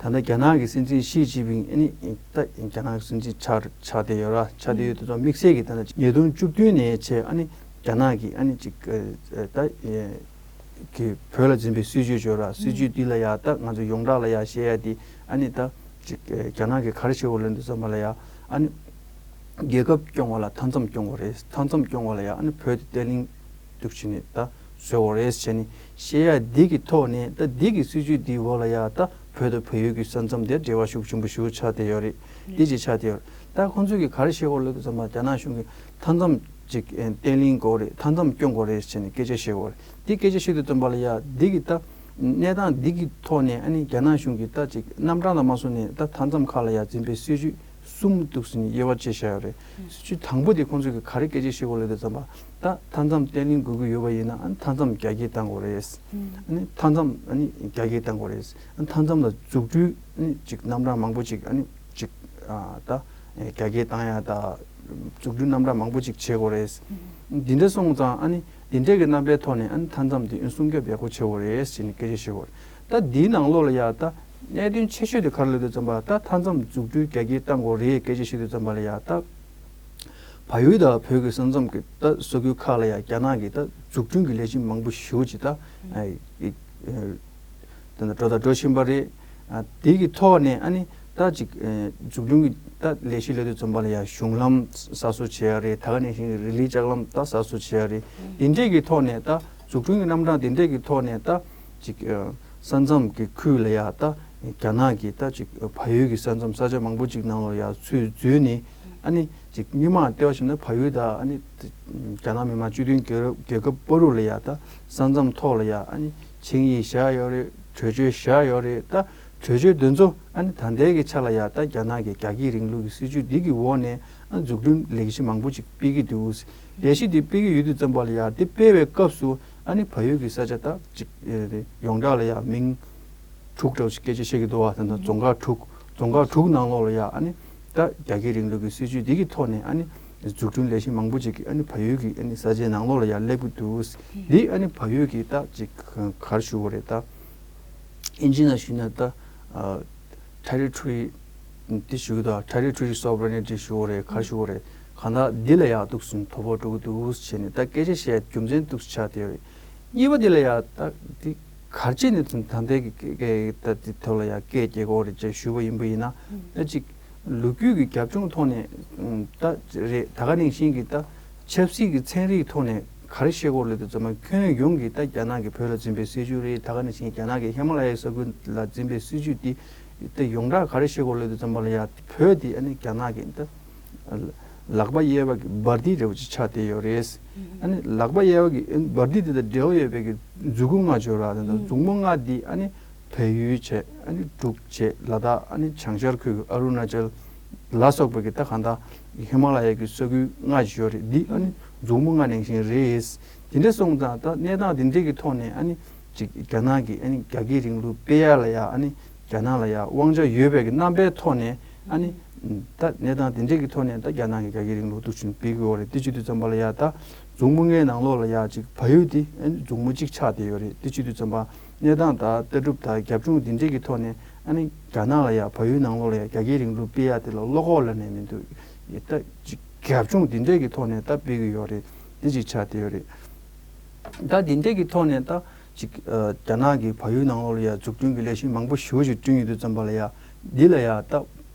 ད་ལྟ་རྒྱ་ནག་གི་སྲིད་འཛིན་ཞི་ཅིན་ཕིང་ཨ་ནི་ད་རྒྱ་ནག་གི་སྲིད་འཛིན་ཆགས་ཆགས་བསྡད་ཡོད་ར། ཆགས་བསྡད་ཡོད་དུས་ཙང་དམིགས་བསལ་གྱི་ད་ལྟ་ཉིས་སྟོང་བཅུ་བདུན་ནས་བྱས་ཨ་ནི་རྒྱ་ནག་གི་ཨ་ནི་ཅིག་ཨེ་ད་ཨེ་གི་བོད་ལ་འཛིན་པའི་སྲིད་བྱུས་ཡོད་ར། སྲིད་བྱུས་འདི་ལ་ཡ་ད་ང་ཚོ་ཡོངས་གྲགས་ལ་ཡ་བཤད་ཡ་འདི་ཨ་ནི་ད་ཅིག་ཨེ་རྒྱ་ནག་གིས་ག་རེ་བྱེད་འོ་ལབ་དུས་ཙམ་པ་ལ་ཡ་ཨ་ནི། རྒྱལ་ཁབ་སྐྱོང་བ་ལ་མཐའ་མཚམས་སྐྱོང་དགོས་རེད། མཐའ་མཚམས་སྐྱོང་བ་ལ་ཡང་ཨ་ནི་བོད་དེ་བརྟན་ལྷིང་འདུག་བྱས་ནས་ད་བཟོ་དགོས་རེད་བྱས་ནས་བཤད་ཡ་འདི་གི་ཐོག་ནས། ད་འདི་གི་སྲིད་ཇུས་འདིའི་འོག་ལ་ཡང་ད་བོད་དང་བལ་ཡུལ་གྱི་ས་མཚམས་དེ་འབྲེལ་བ་ཤུགས་ཆེན་པོ་ཞེ་པོ་ཆགས་བསྡད་ཡོད་རེད། འདི་ཅིག་ཆགས་བསྡད་ཡོད་རེད། ད་ཁོང་ཚོས་ཀྱིས་ག་རེ་བཤད་ཀྱི་ཡོད་རེད་ཟེར་ཙམ་པ། རྒྱ་ནག་གཞུང་གིས་མཐའ་མཚམས་ཅིག་ཨེ་བརྟན་ལྷིང་དགོས་རེད། མཐའ་མཚམས་སྐྱོང་དགོས་རེད་བྱས་ནས་སྐད་ཆ་བཤད་ཀྱི་ཡོད་རེད། འདི་སྐད་ཆ་བཤད་དུས་ཙམ་པ་ལ་ཡང་འདི་གི་ད་གནས་སྟངས་འདི་གི་ཐོག་ནས་ཨ་ནི་རྒྱ་ནག་གཞུང་གིས་ད་ཅིག་རྣམ་གྲངས་དང་མ་སོང་ནས་ད་མཐའ་མཚམས་ཁག་ལ་ཡང་འཛིན་པའི་སྲིད་ཇུས་གསུམ་འདུག་ཟེར་ནས་དབྱེ་བ་ཕྱེ་བཞག་ཡོད་རེད། སྲིད་ཇུས་དང་པོ་དེ་ཁོང་ཚོས་ཀྱིས་ག་རེ་སྐད་ཆ་བཤད་ཀྱི་ཡོད་རེད་ཟེར་ཙམ་པ། ད་མཐའ་མཚམས་བརྟན་ལྷིང་དགོས་ཀྱི་ཡོད་པ་ཡིན་ན་ཨ་ནི་མཐའ་མཚམས་རྒྱ་སྐྱེད་གཏང་དགོས་རེད། ཨ་ནི་མཐའ་མཚམས་ཨ་ནི་རྒྱ་སྐྱེད་གཏང་དགོས་རེད། ཨ་ནི་མཐའ་མཚམས་ལ་འཛུགས་སྐྲུན་ཨ་ནི་ཅིག་རྣམ་གྲངས་མང་པོ་ཅིག་ཨ་ནི་ཅིག་ཨ་ད་རྒྱ་སྐྱེད་གཏང་ཡ་ད་འཛུགས་སྐྲུན་རྣམ་གྲངས་མང་པོ་ཅིག་བྱེད་དགོས་རེད། འདི་འདྲ་སོང་ཙང་ཨ་ནི་འདི་འདྲའི་གི་རྣམ་པའི་ཐོག་ནས་ཨ་ནི་མཐའ་མཚམས་འདི་ཨ་ནི་སྲུང་སྐྱོབ་ཡག་པོ་བྱེད་དགོས་རེད་ཟེར་ནས་སྐད་ཆ་བཤད་དགོས་རེད། ད་འདིའི་ནང་ལོགས་ལ་ཡ་ད་གནད་དོན་ཆེ་ཤོས་དེ་ག་རེ་ལབ་དུས་ཙམ་པ། ད་མཐའ་མཚམས་འཛུགས་སྐྲུན་རྒྱ་སྐྱེད་གཏང་དགོས་རེད་སྐད་ཆ་བཤད་དུས་ཙམ་པ་ལ་ཡ། ད་བལ་ཡུལ་དང་བོད་ཀྱི་ས་མཚམས་ཀྱི་ད་ས་ཁུལ་ཁག་ལ་ཡ་རྒྱ་ནག་གིས་ད་འཛུགས་སྐྲུན་གྱི་ལས་གཞི་མང་པོ་ཞེ་པོ་ཅིག་ད་ཨ་ཨ་ད་འགྲོ་དང་འགྲོ་བཞིན་པ་རེད། ཨ་དེ་གི་ཐོག་ནས་ཨ་ནི་ད་ཅིག་ཨ་འཛུགས་སྐྲུན་གྱི་ད་ལས་གཞི་ལབ་དུས་ཙམ་པ་ལ་ཡ་གཞུང་ལམ་གསར་བཟོ་བྱེད་ཡ་རེད། ད་ག་ནང་བཞིན་རི་ལི་ལྕགས་ལམ་ད་གསར་བཟོ་བྱེད་ཡ་རེད། དེ་འདྲས་ཀྱི་ཐོག་ནས་ད་འཛུགས་སྐྲུན་གྱི་རྣམ་གྲངས་དེ་འདྲས་ཀྱི་ཐོག་ནས་ད་ཅིག་ཨ་ས་མཚམས་ཀྱི་ཁུལ་ལ་ཡ་ད་རྒྱ་ནག་གིས་ད་ཅིག་བལ་ཡུལ་གྱི་ས་མཚམས་ས་ཆ་མང་པོ་ཅིག་ནང་ལ་ཡ་ཚུར་འཛུལ་ནས་ཨ་ནི་ཅིག་སྔོན་མ་ལྟ་བ་བྱས་ན་བལ་ཡུལ་དང་ཨ་ནི་རྒྱ་ནག་མི་དམངས་སྤྱི་མཐུན་རྒྱལ་རྒྱལ་ཁབ་བར་དུ་ལ་ཡ་ད་ས་མཚམས་ཐོག་ལ་ཡ་ཨ་ནི་ཆིངས་ཡིག་བཞག་ཡོད་རེད། གྲོས་ཆོད་བཞག་ཡོད་རེད། ད་གྲོས་ཆོད་དེ་ཚོ་ཨ་ནི་ད་ལྟའི་གི་ཆ་ལ་ཡ་ད་རྒྱ་ནག་གི་རྒྱ་སྐྱེད་རིང་ལུགས་ཀྱི་སྲིད་ཇུས་འདི་གི་འོག་ནས་ཨ་འཛུགས་སྐྲུན་ལས་གཞི་མང་པོ་ཅིག་སྤེལ་གྱི་འདུག་ལས་གཞི་འདི་སྤེལ་གྱི་ཡོད་དུས་ཙམ་པ་ལ་ཡ་དེ་སྤེལ་བའི་སྐབས་སུ་ཨ་ནི་བལ་ཡུལ་གྱི་ས་ཆ་ད་ཅིག་ཨེ་ཡོངས་གྲགས་ལ་ཡ་མིང་དྲུག་འདྲ་བོ་ཞིག་སྐད་ཆ་བཤད་ཀྱི་འདུག་བ། ད་ལྟ་རྫོང་ཁག་དྲུག་རྫོང་ཁག་དྲུག་ནང་ལོགས་ལ་ཡ་ཨ་ནི་ད་རྒྱ་སྐྱེད་རིང་ལུགས་ཀྱི་སྲིད་ཇུས་འདི་གི་ཐོག་ནས་ཨ་ནི་འཛུགས་སྐྲུན་ལས་གཞི་མང་པོ་ཅིག་ཨ་ནི་བལ་ཡུལ་གྱི་ཨ་ནི་ས་ཆའི་ནང་ལོགས་ལ་ཡ་སླེབས་ཀྱི་འདུག་འདི་ཨ་ནི་བལ་ཡུལ་གྱི་ད་ཅིག་ག་རེ་ཞུ་དགོས་རེད། ད་ཨིན་ཇི་ནང་ཞུས་ན་ད་ཨ་territory འདི་ཞུ་གི་འདུག territory sovereignty ཞུ་དགོས་རེད། ག་རེ་ཞུ་དགོས་རེད། གང་ལྟར་འདི་ལ་ཡ་འདུག་སེ་དོ་ཕོག་འགྲོ་གི་འདུག་བྱས་ནས་ད་སྐད་ཆ་བཤད་རྒྱུ་མཚན་འདུག་སེ་ཆགས་བསྡད་ཡོད་རེད། གཉིས་པ་འདི་ལ་ཡ་ད་འདི་ག་རེ་བྱས་ནས་ད་ལྟའི་གི་སྐད་ད་འདི་ཐོག་ལ་ཡ་སྐད་རྒྱག་གི་ཡོད་རེད་ཅེས་ཞུས་པ་ཡིན་པ་ཡིན་ན། ད་ཅིག་ལོ་རྒྱུས་ཀྱི་རྒྱབ་ལྗོངས་ཐོག་ནས་ད་རེད། ད་ག་ནང་བཞིན་གྱི་ད་ཆབ་སྲིད་ཀྱི་ཚན་རིག་ཐོག་ནས་ག་རེ་བཤད་ཀྱི་ཡོད་རེད་དེ་ཚང་མ་ཁྱོན་ཡོངས་ཀྱི་ད་རྒྱ་ནག་གིས་བོད་ལ་འཛིན་པའི་སྲིད་ཇུས་རེད། ད་ག་ནང་བཞིན་རྒྱ་ནག་གིས་ཧི་མ་ལ་ཡའི་ས་ཁུལ་ལ་འཛིན་པའི་སྲིད་ཇུས་འདི་ད་ཡོངས་གྲགས་ག་རེ་བཤད་ཀྱི་ཡོད་རེད་དེ་ཚང་མ་ལ་ཡ་བོད་འདི་ཨ་ནི་རྒྱ་ནག་གི་ད་ལག་པ་གཡས་པ་གི་འབར་མདེལ་འདྲ་བོ་ཅིག་ཆགས་བསྡད་ཡོད་རེད། ཨ་ནི་ལག་པ་གཡས་པ་གི་འབར་མདེལ་འདི་དང་འབྲེལ་བ་ཡོད་པའི་གི་མཛུབ་གུ་ལྔ་ཅིག་ཡོད་རེད། ད་མཛུབ་མོ་ལྔ་འདི་ཨ་ནི་བལ་ཡུལ་བྱས། ཨ་ནི་འབྲུག་བྱས། ལ་དྭགས། ཨ་ནི་བྱང་ཤར་ཁུལ་གྱི་ཨ་རུ་ན་ཅལ་ལ་སོགས་པའི་གི་ད་གང་ལྟར་ཧི་མ་ལ་ཡ་གི་ས་ཁུལ་ལྔ་ཅིག་ཡོད་རེད། འདི་ཨ་ནི་མཛུབ་མོ་ལྔ་ནང་བཞིན་རེད། དེ་འདྲ་སོང་ཙང་ད་གནས་སྟངས་དེ་འདྲ་གི་ཐོག་ནས་ཨ་ནི་ཅིག་རྒྱ་ནག་གིས་ཨ་ནི་རྒྱ་སྐྱེད་རིང་ལུགས་སྤེལ་ཡ་ལ་ཡ་ཨ་ནི་རྒྱ་ནག་ལ་ཡ་དབང་ཆ་ཡོད་པའི་གི་རྣམ་པའི་ཐོག་ནས་ཨ་ནི་ད་གནས་སྟངས་དེ་འདྲ་གི་ཐོག་ནས་ད་རྒྱ་ནག་གིས་རྒྱ་སྐྱེད་རིང་ལུགས་འདུག་སེ་སྤེལ་གྱི་ཡོད་རེད། དེ་བྱེད་དུས་ཙམ་པ་ལ་ཡ་ད་མཛུབ་མོ་ལྔའི་ནང་ལོགས་ལ་ཡ་ཅིག་བལ་ཡུལ་དེ་ཨ་ནི་མཛུབ་མོ་གཅིག་ཆགས་བསྡད་ཡོད་རེད། དེ་བྱེད་དུས་ཙམ་པ་གནས་སྟངས་དང་ལྟ་གྲུབ་དང་རྒྱབ་ལྗོངས་འདི་འདྲས་ཀྱི་ཐོག་ནས་ཨ་ནི་རྒྱ་ནག་ལ་ཡ་བལ་ཡུལ་ནང་ལོགས་ལ་ཡ་རྒྱ་སྐྱེད་རིང་ལུགས་སྤེལ་ཡ་དེ་ལ་བློ་ཁོག་ལབ་ནས་མི་འདུག་ད་ཅིག་རྒྱབ་ལྗོངས་འདི་འདྲས་ཀྱི་ཐོག་ནས་ད་སྤེལ་གྱི་ཡོད་རེད། འདི་ཅིག་ཆགས་བསྡད་ཡོད་རེད། ད་འདི་འདྲས་ཀྱི་ཐོག་ནས་ད་ཅིག་ཨ་རྒྱ་ནག་གིས་བལ་ཡུལ་ནང་ལོགས་ལ་ཡ་འཛུགས་སྐྲུན་གྱི་ལས་གཞི་མང་པོ་ཞེ་པོ་ཞིག་བསྐྲུན་ཡོད་དུས་ཙམ་པ་ལ་ཡ་འདི་ལ་ཡ་ད་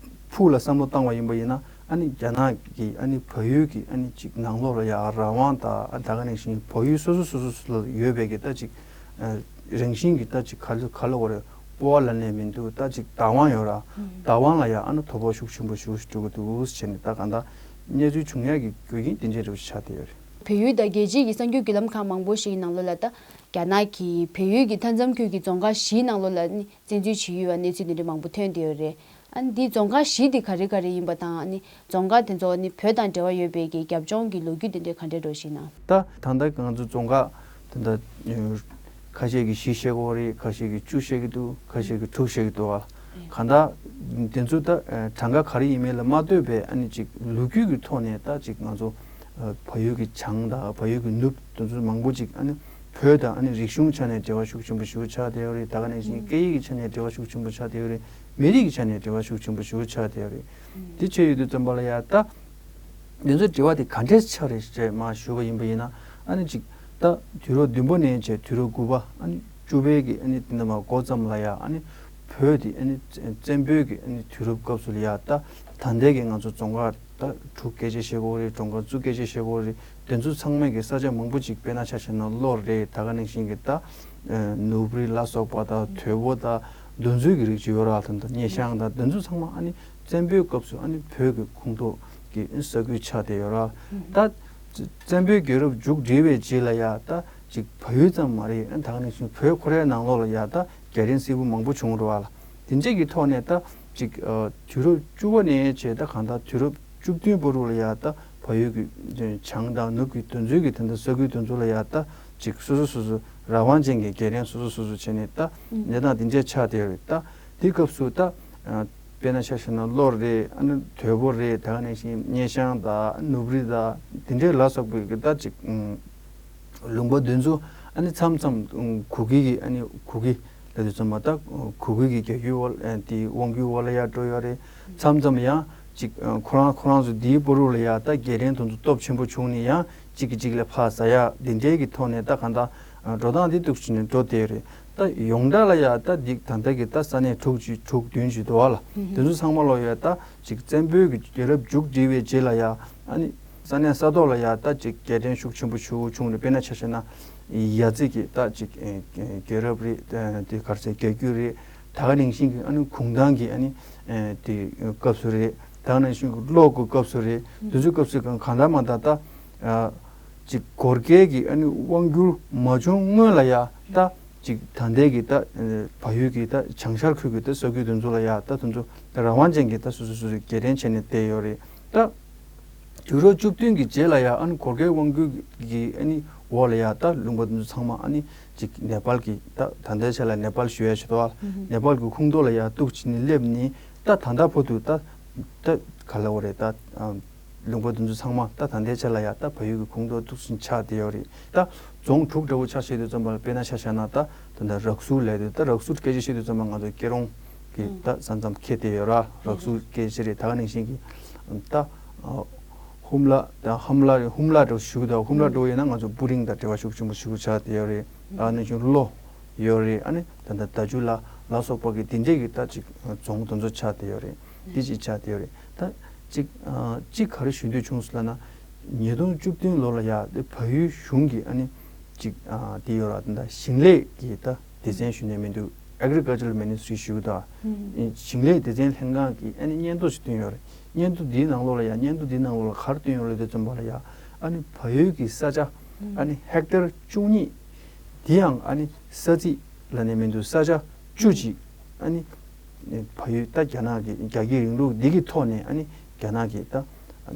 ཕུགས་ལ་བསམ་བློ་བཏང་བ་ཡིན་པ་ཡིན་ན། ཨ་ནི་རྒྱ་ནག་གིས་ཨ་ནི་བལ་ཡུལ་གྱི་ཨ་ནི་ཅིག་ནང་ལོགས་ལ་ཡ་རང་དབང་དང་ཨ་ད་ག་ནང་བཞིན་བལ་ཡུལ་སོ་སོ་སོ་སོ་སོ་ལ་ཡོད་པའི་གི་ད་ཅིག་ཨ་རང་བཞིན་གྱི་ད་ཅིག་ག་ལ་ག་ལ་བ་རེད། སྤོབས་པ་ལབ་ནས་མི་འདུག་ད་ཅིག་བདག་དབང་ཡོད་ར། བདག་དབང་ལ་ཡ་ཨ་ནི་དོ་ཕོག་ཤུགས་ཆེན་པོ་ཞེ་པོ་ཞིག་འགྲོ་གི་འདུག་ཟེར་ནས། ད་གང་ལྟར་གནས་ཚུལ་བྱུང་ཡག་གི་རྒྱུ་རྐྱེན་དེ་འདྲ་ཞིག་ཆགས་བསྡད་ཡོད་རེད། བལ་ཡུལ་དང་རྒྱལ་སྤྱིའི་གི་གསར་འགྱུར་བརྒྱུད་ལམ་ཁག་མང་པོ་ཞིག་གི་ནང་ལོགས་ལ་ད་རྒྱ་ནག་གིས་བལ་ཡུལ་གྱི་མཐའ་མཚམས་ཁུལ་གྱི་རྫོང་ཁག་བཞིའི་ནང་ལོགས་ལ་ནི་བཙན་འཛུལ་བྱས་ཡོད་པ་གནས་ཚུལ་དེ་འདྲ་མང་པོ་ཐོན་བསྡད་ཡོད་རེད། ཨ་ནི་འདི་རྫོང་ཁག་བཞི་དེ་ག་རེ་ག་རེ་ཡིན་པ་དང་། ཨ་ནི་རྫོང་ཁག་དེ་ཚོ་ནི་བོད་དང་འབྲེལ་བ་ཡོད་པའི་གི་རྒྱབ་ལྗོངས་ཀྱི་ལོ་རྒྱུས་དེ་འདྲ་ག་འདྲ་འདྲ་ཞིག་ན། ད་ད་ལྟ་ང་ཚོ་རྫོང་ཁག་ད་ལྟ་ཁ་ཤས་ཀྱིས་བཞི་བཤད་ཀྱི་ཡོད་རེད། ཁ་ཤས་ཀྱིས་བཅུ་བཤད་ཀྱི་འདུག་ཁ་ཤས་ཀྱིས་དྲུག་བཤད་ཀྱི་འདུག་བ། གང་ལྟར་དེ་ཚོ་ད་གྲངས་ཀ་ག་རེ་ཡིན་མིན་ལ་མ་ལྟོས་པའི་ཨ་ནི་ཅིག་ལོ་རྒྱུས་ཀྱི་ཐོག་ནས་ད་ཅིག་ང་ཚོ་བལ་ཡུལ་གྱི་བྱང་དང་བལ་ཡུལ་གྱི་ནུབ་དེ་ཚོ་མང་པོ་ཅིག་ཨ་ནི་བོད་དང་ཨ་ནི་རིག་གཞུང་ཆ་ནས་འབྲེལ་བ་ཤུགས་ཆེན་པོ་ཞེ་པོ་ཆགས་བསྡད་ཡོད་རེད། ད་ག་ནང་བཞིན་སྐད་ཡིག་གི་ཆ་ནས་འབྲེལ་བ་ཤུགས་ཆེན་པོ་ཆགས་བསྡད་ཡོད་རེད། མི་རིགས་ཀྱི་ཆ་ནས་འབྲེལ་བ་ཤུགས་ཆེན་པོ་ཞེ་པོ་ཆགས་བསྡད་ཡོད་རེད། དེ་བྱས་ཡོད་དུས་ཙམ་པ་ལ་ཡ་ད་འདི་ཚོའི་འབྲེལ་བ་དེ་ག་འདྲས་ཆགས་རེད་ཅེས་མར་ཞུ་བ་ཡིན་པ་ཡིན་ན། ཨ་ནི་ཅིག་ད་དུས་རབས་བདུན་པ་ནས་བྱས་དུས་རབས་དགུ་པ་ཨ་ནི་བཅུ་པའི་གི་ཨ་ནི་དེ་འདྲ་མ་འགོ་ཙམ་ལ་ཡ་ཨ་ནི་བོད་དེ་ཨ་ནི་བཙན་པོའི་གི་ཨ་ནི་དུས་རབས་སྐབས་སུ་ལ་ཡ་ད་ ད་ལྟའི་གི་ང་ཚོ་རྫོང་ཁག་ད་དྲུག་སྐད་ཆ་བཤད་དགོས་རེད། རྫོང་ཁག་བཅུ་སྐད་ཆ་བཤད་དགོས་རེད། དེ་ཚོ་ཚང་མའི་གི་ས་ཆ་མང་པོ་ཅིག་དཔེར་ན་ཆ་བཞག་ན་གློ་རེད། ད་ག་ནང་བཞིན་གི་ད་ནོར་བུ་རི་ལ་སོགས་པ་དང་དོལ་པོ་དང་དེ་ཚོའི་གི་རིགས་ཅིག་ཡོད་ར། ད་ད་སྙེ་ཤང་དང་དེ་ཚོ་ཚང་མ་ཨ་ནི་བཙན་པོའི་སྐབས་སུ་ཨ་ནི་བོད་ཀྱི་ཁོངས་གཏོགས་ཀྱི་ས་ཁུལ་ཆགས་བསྡད་ཡོད་ར། ད་བཙན་པོའི་རྒྱལ་རབས་མཇུག་བསྒྲིལ་བའི་རྗེས་ལ་ཡ་ད་ཅིག་བལ་ཡུལ་ཙམ་མ་རེད། ཨ་ནི་ད་ག་ནང་བཞིན་བོད་ཁོ་རའི་ནང་ལོགས་ལ་ཡ་ད་རྒྱལ་ཕྲན་སིལ་བུ་མང་པོ་བྱུང་ར་བ་ལ། དེ་འདྲས་ཀྱི་ཐོག་ནས་ད་ཅིག་ཨ་དུས་རབས་བཅུ་པ་ནས་བྱས་ད་གང་ལྟར་དུས་རབས་བཅུ་བདུན་བར་དུ་ལ་ཡ་ད་བལ་ཡུལ་གྱི་བྱང་དང་ནུབ་ཀྱི་དོན་ཚུལ་གྱི་དེ་འདྲ་ས་ཁུལ་དེ་ཚོ་ལ་ཡ་ད་ཅིག་སོ་སོ་སོ་སོ་རང་དབང་ཅན་གྱི་རྒྱལ་ཕྲན་སོ་སོ་སོ་སོ་བྱས་ནས་ད་གནས་སྟངས་དེ་འདྲས་ཆགས་བསྡད་ཡོད་རེད། ད་དེ་སྐབས་སུ་ད་ཨ་དཔེར་ན་ཆ་བཞག་ན་གློ་རེད། ཨ་ནི་དོལ་པོ་རེད། ད་ག་ནང་བཞིན་སྙེ་ཤང་དང་ནོར་བུ་རི་དང་དེ་འདྲས་ལ་སོགས་པའི་གི་ད་ཅིག་ཨ་ལུང་པ་དེ་ཚོ་ཨ་ནི་མཚམས་མཚམས་ཨ་གུ་གེ་གི་ཨ་ནི་གུ་གེ་ལབ་དུས་ཙམ་པ་ད་གུ་གེ་གི་རྒྱལ་རྒྱུད་འོག་ཨ་དེའི་དབང་སྒྱུར་འོག་ལ་ཡར་འགྲོ་ཡོད་རེད། མཚམས་མཚམས་ཡང་ཅིག་ཨ་ཁོ་རང་ཁོ་རང་ཚོ་དེའི་བར་དུ་ལ་ཡ་ད་རྒྱལ་ཕྲན་དེ་ཚོ་སྟོབས་ཆེན་པོ་བྱུང་ནས་ཡང་གཅིག་གིས་གཅིག་ལ་ཕར་ཟ་ཡ་དེ་འདྲའི་གི་ཐོག་ནས་ད་གང་ལྟར་ཨ་འགྲོ་སྟངས་དེ་འདུག་བྱས་ནས་འགྲོ་བསྡད་ཡོད་རེད། ད་ཡོངས་གྲགས་ལ་ཡ་ད་འདི་ད་ལྟ་གི་ད་ས་གནས་དྲུག་ཅིག་དྲུག་བདུན་ཅིག་འདུག་བ་ལ། དེ་ཚོ་ཚང་མ་ལོ་ཡ་ད་ཅིག་བཙན་པོའི་གི་རྒྱལ་རབས་མཇུག་བསྒྲིལ་བའི་རྗེས་ལ་ཡ་ཨ་ནི་ས་གནས་ས་ཐོག་ལ་ཡ་ད་ཅིག་རྒྱལ་ཕྲན་ཤུགས་ཆེན་པོ་ཞིག་བྱུང་རེད། དཔེར་ན་ཆ་བཞག་ན་ཡ་རྩེ་གི་ད་ཅིག་ཨེ་རྒྱལ་རབས་རེད། ཨེ་དེ་ག་རེ་ཟེར་རྒྱལ་རྒྱུད་རེད། ད་ག་ནང་བཞིན་གི་ཨ་ནི་གུང་ཐང་གི་ཨ་ནི་ཨེ་དེ་སྐབས་སུ་རེད། ད་ག་ནང་བཞིན་གི་གློ་གི་སྐབས་སུ་རེད། དེ་ཚོའི་སྐབས་སུ་གང་གང་ལྟར་མ་ད་ད་ཨ་ཅིག་གོར་ཁའི་གི་ཨ་ནི་དབང་སྒྱུར་མ་བྱུང་སྔོན་ལ་ཡ་ད་ཅིག་ད་ལྟའི་གི་ད་ཨ་བལ་ཡུལ་གི་ད་བྱང་ཤར་ཁུལ་གི་ད་ས་ཁུལ་དེ་ཚོ་ལ་ཡ་ད་དེ་ཚོ་རང་དབང་ཅན་གྱི་ད་སོ་སོ་སོ་སོའི་རྒྱལ་ཕྲན་བྱས་ནས་བསྡད་ཡོད་རེད། ད་དུས་རབས་བཅུ་བདུན་གྱི་རྗེས་ལ་ཡ་ཨ་ནི་གོར་ཁའི་དབང་སྒྱུར་གྱི་ཨ་ནི་འོག་ལ་ཡ་ད་ལུང་པ་དེ་ཚོ་ཚང་མ་ཨ་ནི་ཅིག་ནེ་པཱལ་གྱི་ད་ད་ལྟའི་ཆ་ལ་ནེ་པཱལ་ཞུ་ཡ་ཞིག་འདུག་ཨ། ནེ་པཱལ་གྱི་ཁོངས་གཏོགས་ལ་ཡ་གཏུགས་བྱས་ནས་སླེབས་ནས་ད་ད་ལྟ་བར་དུ་ད་ད་ག་ལ་འོ་རེད། ད་ཨ་ལུང་པ་དེ་ཚོ་ཚང་མ་ད་ད་ལྟའི་ཆ་ལ་ཡ་ད་བལ་ཡུལ་གྱི་ཁོངས་གཏོགས་གཏུགས་བྱས་ནས་ཆགས་བསྡད་ཡོད་རེད། ད་རྫོང་དྲུག་འདྲ་བོ་ཆ་བཞག་དུས་ཙམ་པ་ལ་དཔེར་ན་ཆ་བཞག་ན་ད་ད་ལྟ་རག་ཟུར་ལབ་དུས་ད་རག་ཟུར་སྐད་ཆ་བཤད་དུས་ཙམ་པ་ང་ཚོ་སྐྱིད་གྲོང་གི་ད་ས་མཚམས་འཁེལ་བསྡད་ཡོད་ར། རག་ཟུར་སྐད་ཆ་རེད། ད་ག་ནང་བཞིན་གྱི་ད་ཨ་ཧུམ་ལ་ད་ཧམ་ལ་རེད། ཧུམ་ལ་འདྲ་བོ་ཞུ་གི་འདུག་ཧུམ་ལ་འདྲ་བོ་ཡིན་ན་ང་ཚོ་སྤུ་རིང་དང་འབྲེལ་བ་ཤུགས་ཆེན་པོ་ཞིག་ཆགས་བསྡད་ཡོད་རེད། ད་ག་ནང་བཞིན་གློ་ཡོད་རེད། ཨ་ནི་ད་ལྟ་ད་ཇུ་ལ་ལ་སོགས་པ་གི་དེ་འདྲས་ཀྱི་ད་ཅིག་རྫོང་དེ་ཚོ་ཆགས་བསྡད་ཡོད་རེད། དེ་ཅིག་ཆགས་བསྡད་ཡོད་རེད། ད་ཅིག་ཨ་ཅིག་ག་རེ་ཞུ་འདོད་བྱུང་སོང་ལབ་ན། ཉིས་སྟོང་བཅུ་བདུན་ལོ་ལ་ཡ་དེ་བལ་ཡུལ་གཞུང་གི་ཨ་ནི་ཅིག་ཨ་དེ་ཡོད་ར། ད་ལྟ་ཞིང་ལས་ཀྱི་ད་སྡེ་ཚན་ཞུ་ནས་མི་འདུག Agricultural Ministry ཞུ་གི་འདུག་ཞིང་ལས་སྡེ་ཚན་ལྷན་ཁང་གི་ཨ་ནི་སྙན་ཐོ་ཞིག་བཏོན་ཡོད་རེད། སྙན་ཐོ་འདིའི་ནང་ལོགས་ལ་ཡ་སྙན་ཐོ་འདིའི་ནང་ལོགས་ལ་ག་རེ་བཏོན་ཡོད་རེད་དེ་ཙམ་པ་ལ་ཡ་ཨ་ནི་བལ་ཡུལ་གྱི་ས་ཆ་ཨ་ནི་ཧེག་ཏར་བཅུ་གཉིས། དེ་ཡང་ཨ་ནི་ས་ཚིགས་ལབ་ནས་མི་འདུག་ས་ཆ་བཅུ་གཅིག་ཨ་ནི་བལ་ཡུལ་ད་རྒྱ་ནག་གི་རྒྱ་སྐྱེད་རིང་ལུགས་འདི་གི་ཐོག་ནས་ཨ་ནི་རྒྱ་ནག་གི་ད་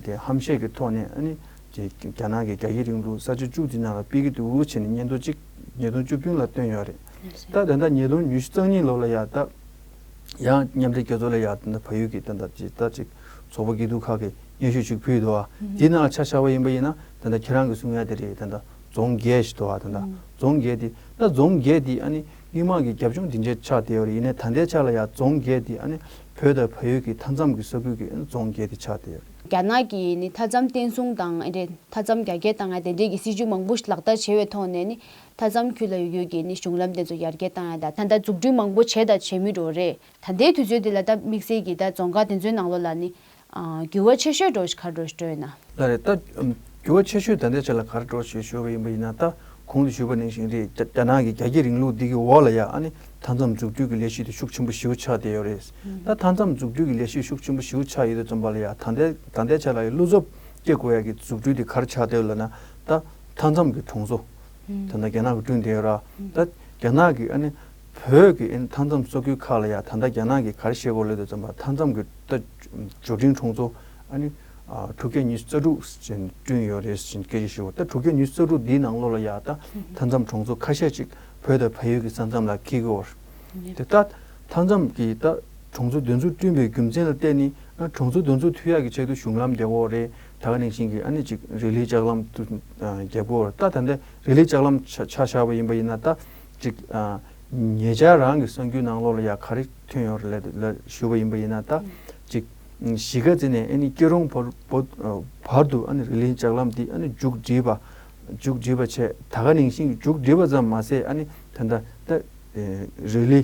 དེ་ཧམ་བཤད་ཀྱི་ཐོག་ནས་ཨ་ནི་དེ་རྒྱ་ནག་གི་རྒྱ་སྐྱེད་རིང་ལུགས་ས་ཆ་བཅུ་དེ་ནང་ལ་སྤེལ་གྱི་འདུག་བྱས་ནས་སྙན་ཐོ་གཅིག་ཉིས་སྟོང་བཅུ་བདུན་ལ་བཏོན་ཡོད་རེད། ད་ད་ལྟ་ཉིས་སྟོང་ཉི་ཤུ་རྩ་གཉིས་ལོ་ལ་ཡ་ད། ཡང་མཉམ་འབྲེལ་རྒྱལ་ཚོགས་ལ་ཡ་ད་ལྟ་བལ་ཡུལ་གྱི་ད་ལྟ་ཅིག་ད་ཅིག་ཚོགས་པ་སྐྱིད་སྡུག་ཁག་གི་སྙན་ཞུ་ཞིག་ཕུལ་འདུག་བ། དེའི་ནང་ལ་ཆ་བཞག་པ་ཡིན་པ་ཡིན་ན་ད་ལྟ་ཁྱེད་རང་གིས་གསུང་ཡ་དེ་རེད། ད་ལྟ་རྫོང་བརྒྱད་ཞིག་འདུག་བ། ད་ལྟ་རྫོང་བརྒྱད་དེ་ད་རྫོང་བརྒྱད་དེ་ཨ་ནི་སྔོན་མ་གི་རྒྱབ་ལྗོངས་དེ་འདྲ་ཆགས་བསྡད་ཡོད་རེད། ཡིན་ནའི་ད་ལྟའི་ཆ་ལ་ཡ་རྫོང་བརྒྱད་དེ་ཨ་ནི་བོད་དང་བལ་ཡུལ་གྱི་མཐའ་མཚམས་ཀྱི་ས་ཁུལ་གྱི་ཨ་ནི་རྫོང་བརྒྱད་དེ་ཆགས་བསྡད་ཡོད་རེད། རྒྱ་ནག་གིས་ནི་མཐའ་མཚམས་བརྟན་སྲུང་དང་ཨ་རེ་མཐའ་མཚམས་རྒྱ་སྐྱེད་བཏང་ཡ་དེ་འདྲས་ཀྱི་སྲིད་ཇུས་མང་པོ་ཞིག་ལག་བསྟར་བྱས་པའི་ཐོག་ནས་ནི། མཐའ་མཚམས་ཁུལ་ལ་ཡོད་ཡོད་ཀྱི་ནི་གཞུང་ལམ་དེ་ཚོ་ཡར་རྒྱས་བཏང་ཡ་དང་ད་ལྟ་འཛུགས་སྐྲུན་མང་པོ་བྱས་དང་བྱེད་མུས་འགྲོ་རེད། ད་ལྟའི་དུས་ཚོད་འདི་ལ་ད་དམིགས་བསལ་གྱི་ད་རྫོང་ཁག་དེ་ཚོའི་ནང་ལོགས་ལ་ནི་ཨ་འགྱུར་བ་ཆེ་ཤོས་འགྲོ་ཞིག་ག་རེ་འགྲོ་ཞིག་འགྲོ་ཡོད་ན། ལགས་རེད། ད་ཨམ་འགྱུར་བ་ཆེ་ཤོས་ད་ལྟའི་ཆ་ལ་ག་རེ་འགྲོ་ཞིག་ཞུས་པ་ཡིན་པ་ཡིན་ན། ད་གོང་དུ་ཞུས་པ་ནང་བཞིན་རེད། རྒྱ་རྒྱ་ནག་གི་རྒྱ་སྐྱེད་རིང་ལུགས་འདི་གི་འོག་ལ་ཡ་ཨ་ནི་མཐའ་མཚམས་འཛུགས་སྐྲུན་གྱི་ལས་གཞི་དེ་ཤུགས་ཆེན་པོ་ཞེ་པོ་ཆགས་བསྡད་ཡོད་རེད། ད་མཐའ་མཚམས་འཛུགས་སྐྲུན་གྱི་ལས་གཞི་ཤུགས་ཆེན་པོ་ཞེ་པོ་ཆགས་ཡོད་དུས་ཙམ་པ་ལ་ཡ་ད་ལྟའི་ད་ལྟའི་ཆ་ལ་ཡ་བློ་འཚབ་སྐྱེ་དགོས་ཡ་གི་འཛུགས་སྐྲུན་དེ་ག་རེ་ཆགས་བསྡད་ཡོད་ལབ་ན། ད་མཐའ་མཚམས་ཀྱི་གྲོང་ཚོ། ད་ལྟ་རྒྱ་ནག་གིས་བསྐྲུན་བསྡད་ཡོད་ར། ད་རྒྱ་ནག་གིས་ཨ་ནི་བོད་ཀྱི་ཨ་ནི་མཐའ་མཚམས་ས་ཁུལ་ཁག་ལ་ཡ་ད་ལྟ་རྒྱ་ནག་གིས་ག་རེ་བཤད་ཀྱི་ཡོད་ལབ་དུས་ཙམ་པ། མཐའ་མཚམས་ཀྱི་ད་འབྱོར་འབྲིང་གྲོང་ཚོ་ཨ་ནི་ཨ་དྲུག་བརྒྱ་ཉི་ཤུ་རྩ་དྲུག་ཅན་བསྐྲུན་ཡོད་རེད་ཅེས་སྐད་ཆ་ཞུ་བ། ད་དྲུག་བརྒྱ་ཉི་ཤུ་རྩ་དྲུག་འདིའི་ནང་ལོགས་ལ་ཡ་ད་མཐའ་མཚམས་གྲོང་ཚོ་ཁ་ཤས་ཅིག་བོད་དང་བལ་ཡུལ་གྱི་ས་མཚམས་ལ་འཁེལ་གྱི་ཡོད་རེད། དེ་ད་མཐའ་མཚམས་ཀྱི་ད་གྲོང་ཚོ་དེ་ཚོ་བསྐྲུན་པའི་རྒྱུ་མཚན་ལ་བརྟེན་ནས་ཨ་གྲོང་ཚོ་དེ་ཚོ་མཐུད་ཡག་གི་ཆེད་དུ་གཞུང་ལམ་རྒྱག་གི་ཡོད་རེད། ད་ག་ནང་བཞིན་གྱི་ཨ་ནི་ཅིག་རི་ལིའི་ལྕགས་ལམ་དུ་ཨ་རྒྱབ་ཀྱི་ཡོད་རེད། ད་ད་ལྟ་རི་ལིའི་ལྕགས་ལམ་ཆ་ཆ་བཞག་པ་ཡིན་པ་ཡིན་ན། ད་ཅིག་ཨ་ཉེ་ཆར་རང་གི་གསར་འགྱུར་ནང་ལོགས་ལ་ཡ་ག་རེ་ཐོན་ཡོད་རེད་ལབ་ལབ་ཞུས་པ་ཡིན་པ་ཡིན་ན། ད་ཅིག་གཞིས་ཀ་རྩེ་ནས་ཨ་ནི་སྐྱིད་གྲོང་བར་བར་བར་དུ་ཨ་ནི་རི་ལིའི་ལྕགས་ལམ་འདི་ཨ་ནི་མཇུག་བསྒྲིལ་བ། མཇུག་བསྒྲིལ་བ་བྱས། ད་ག་ནང་བཞིན་མཇུག་བསྒྲིལ་བ་ཙམ་མ་ཟད་ཨ་ནི་ད་ལྟ་ད་རི་ལི།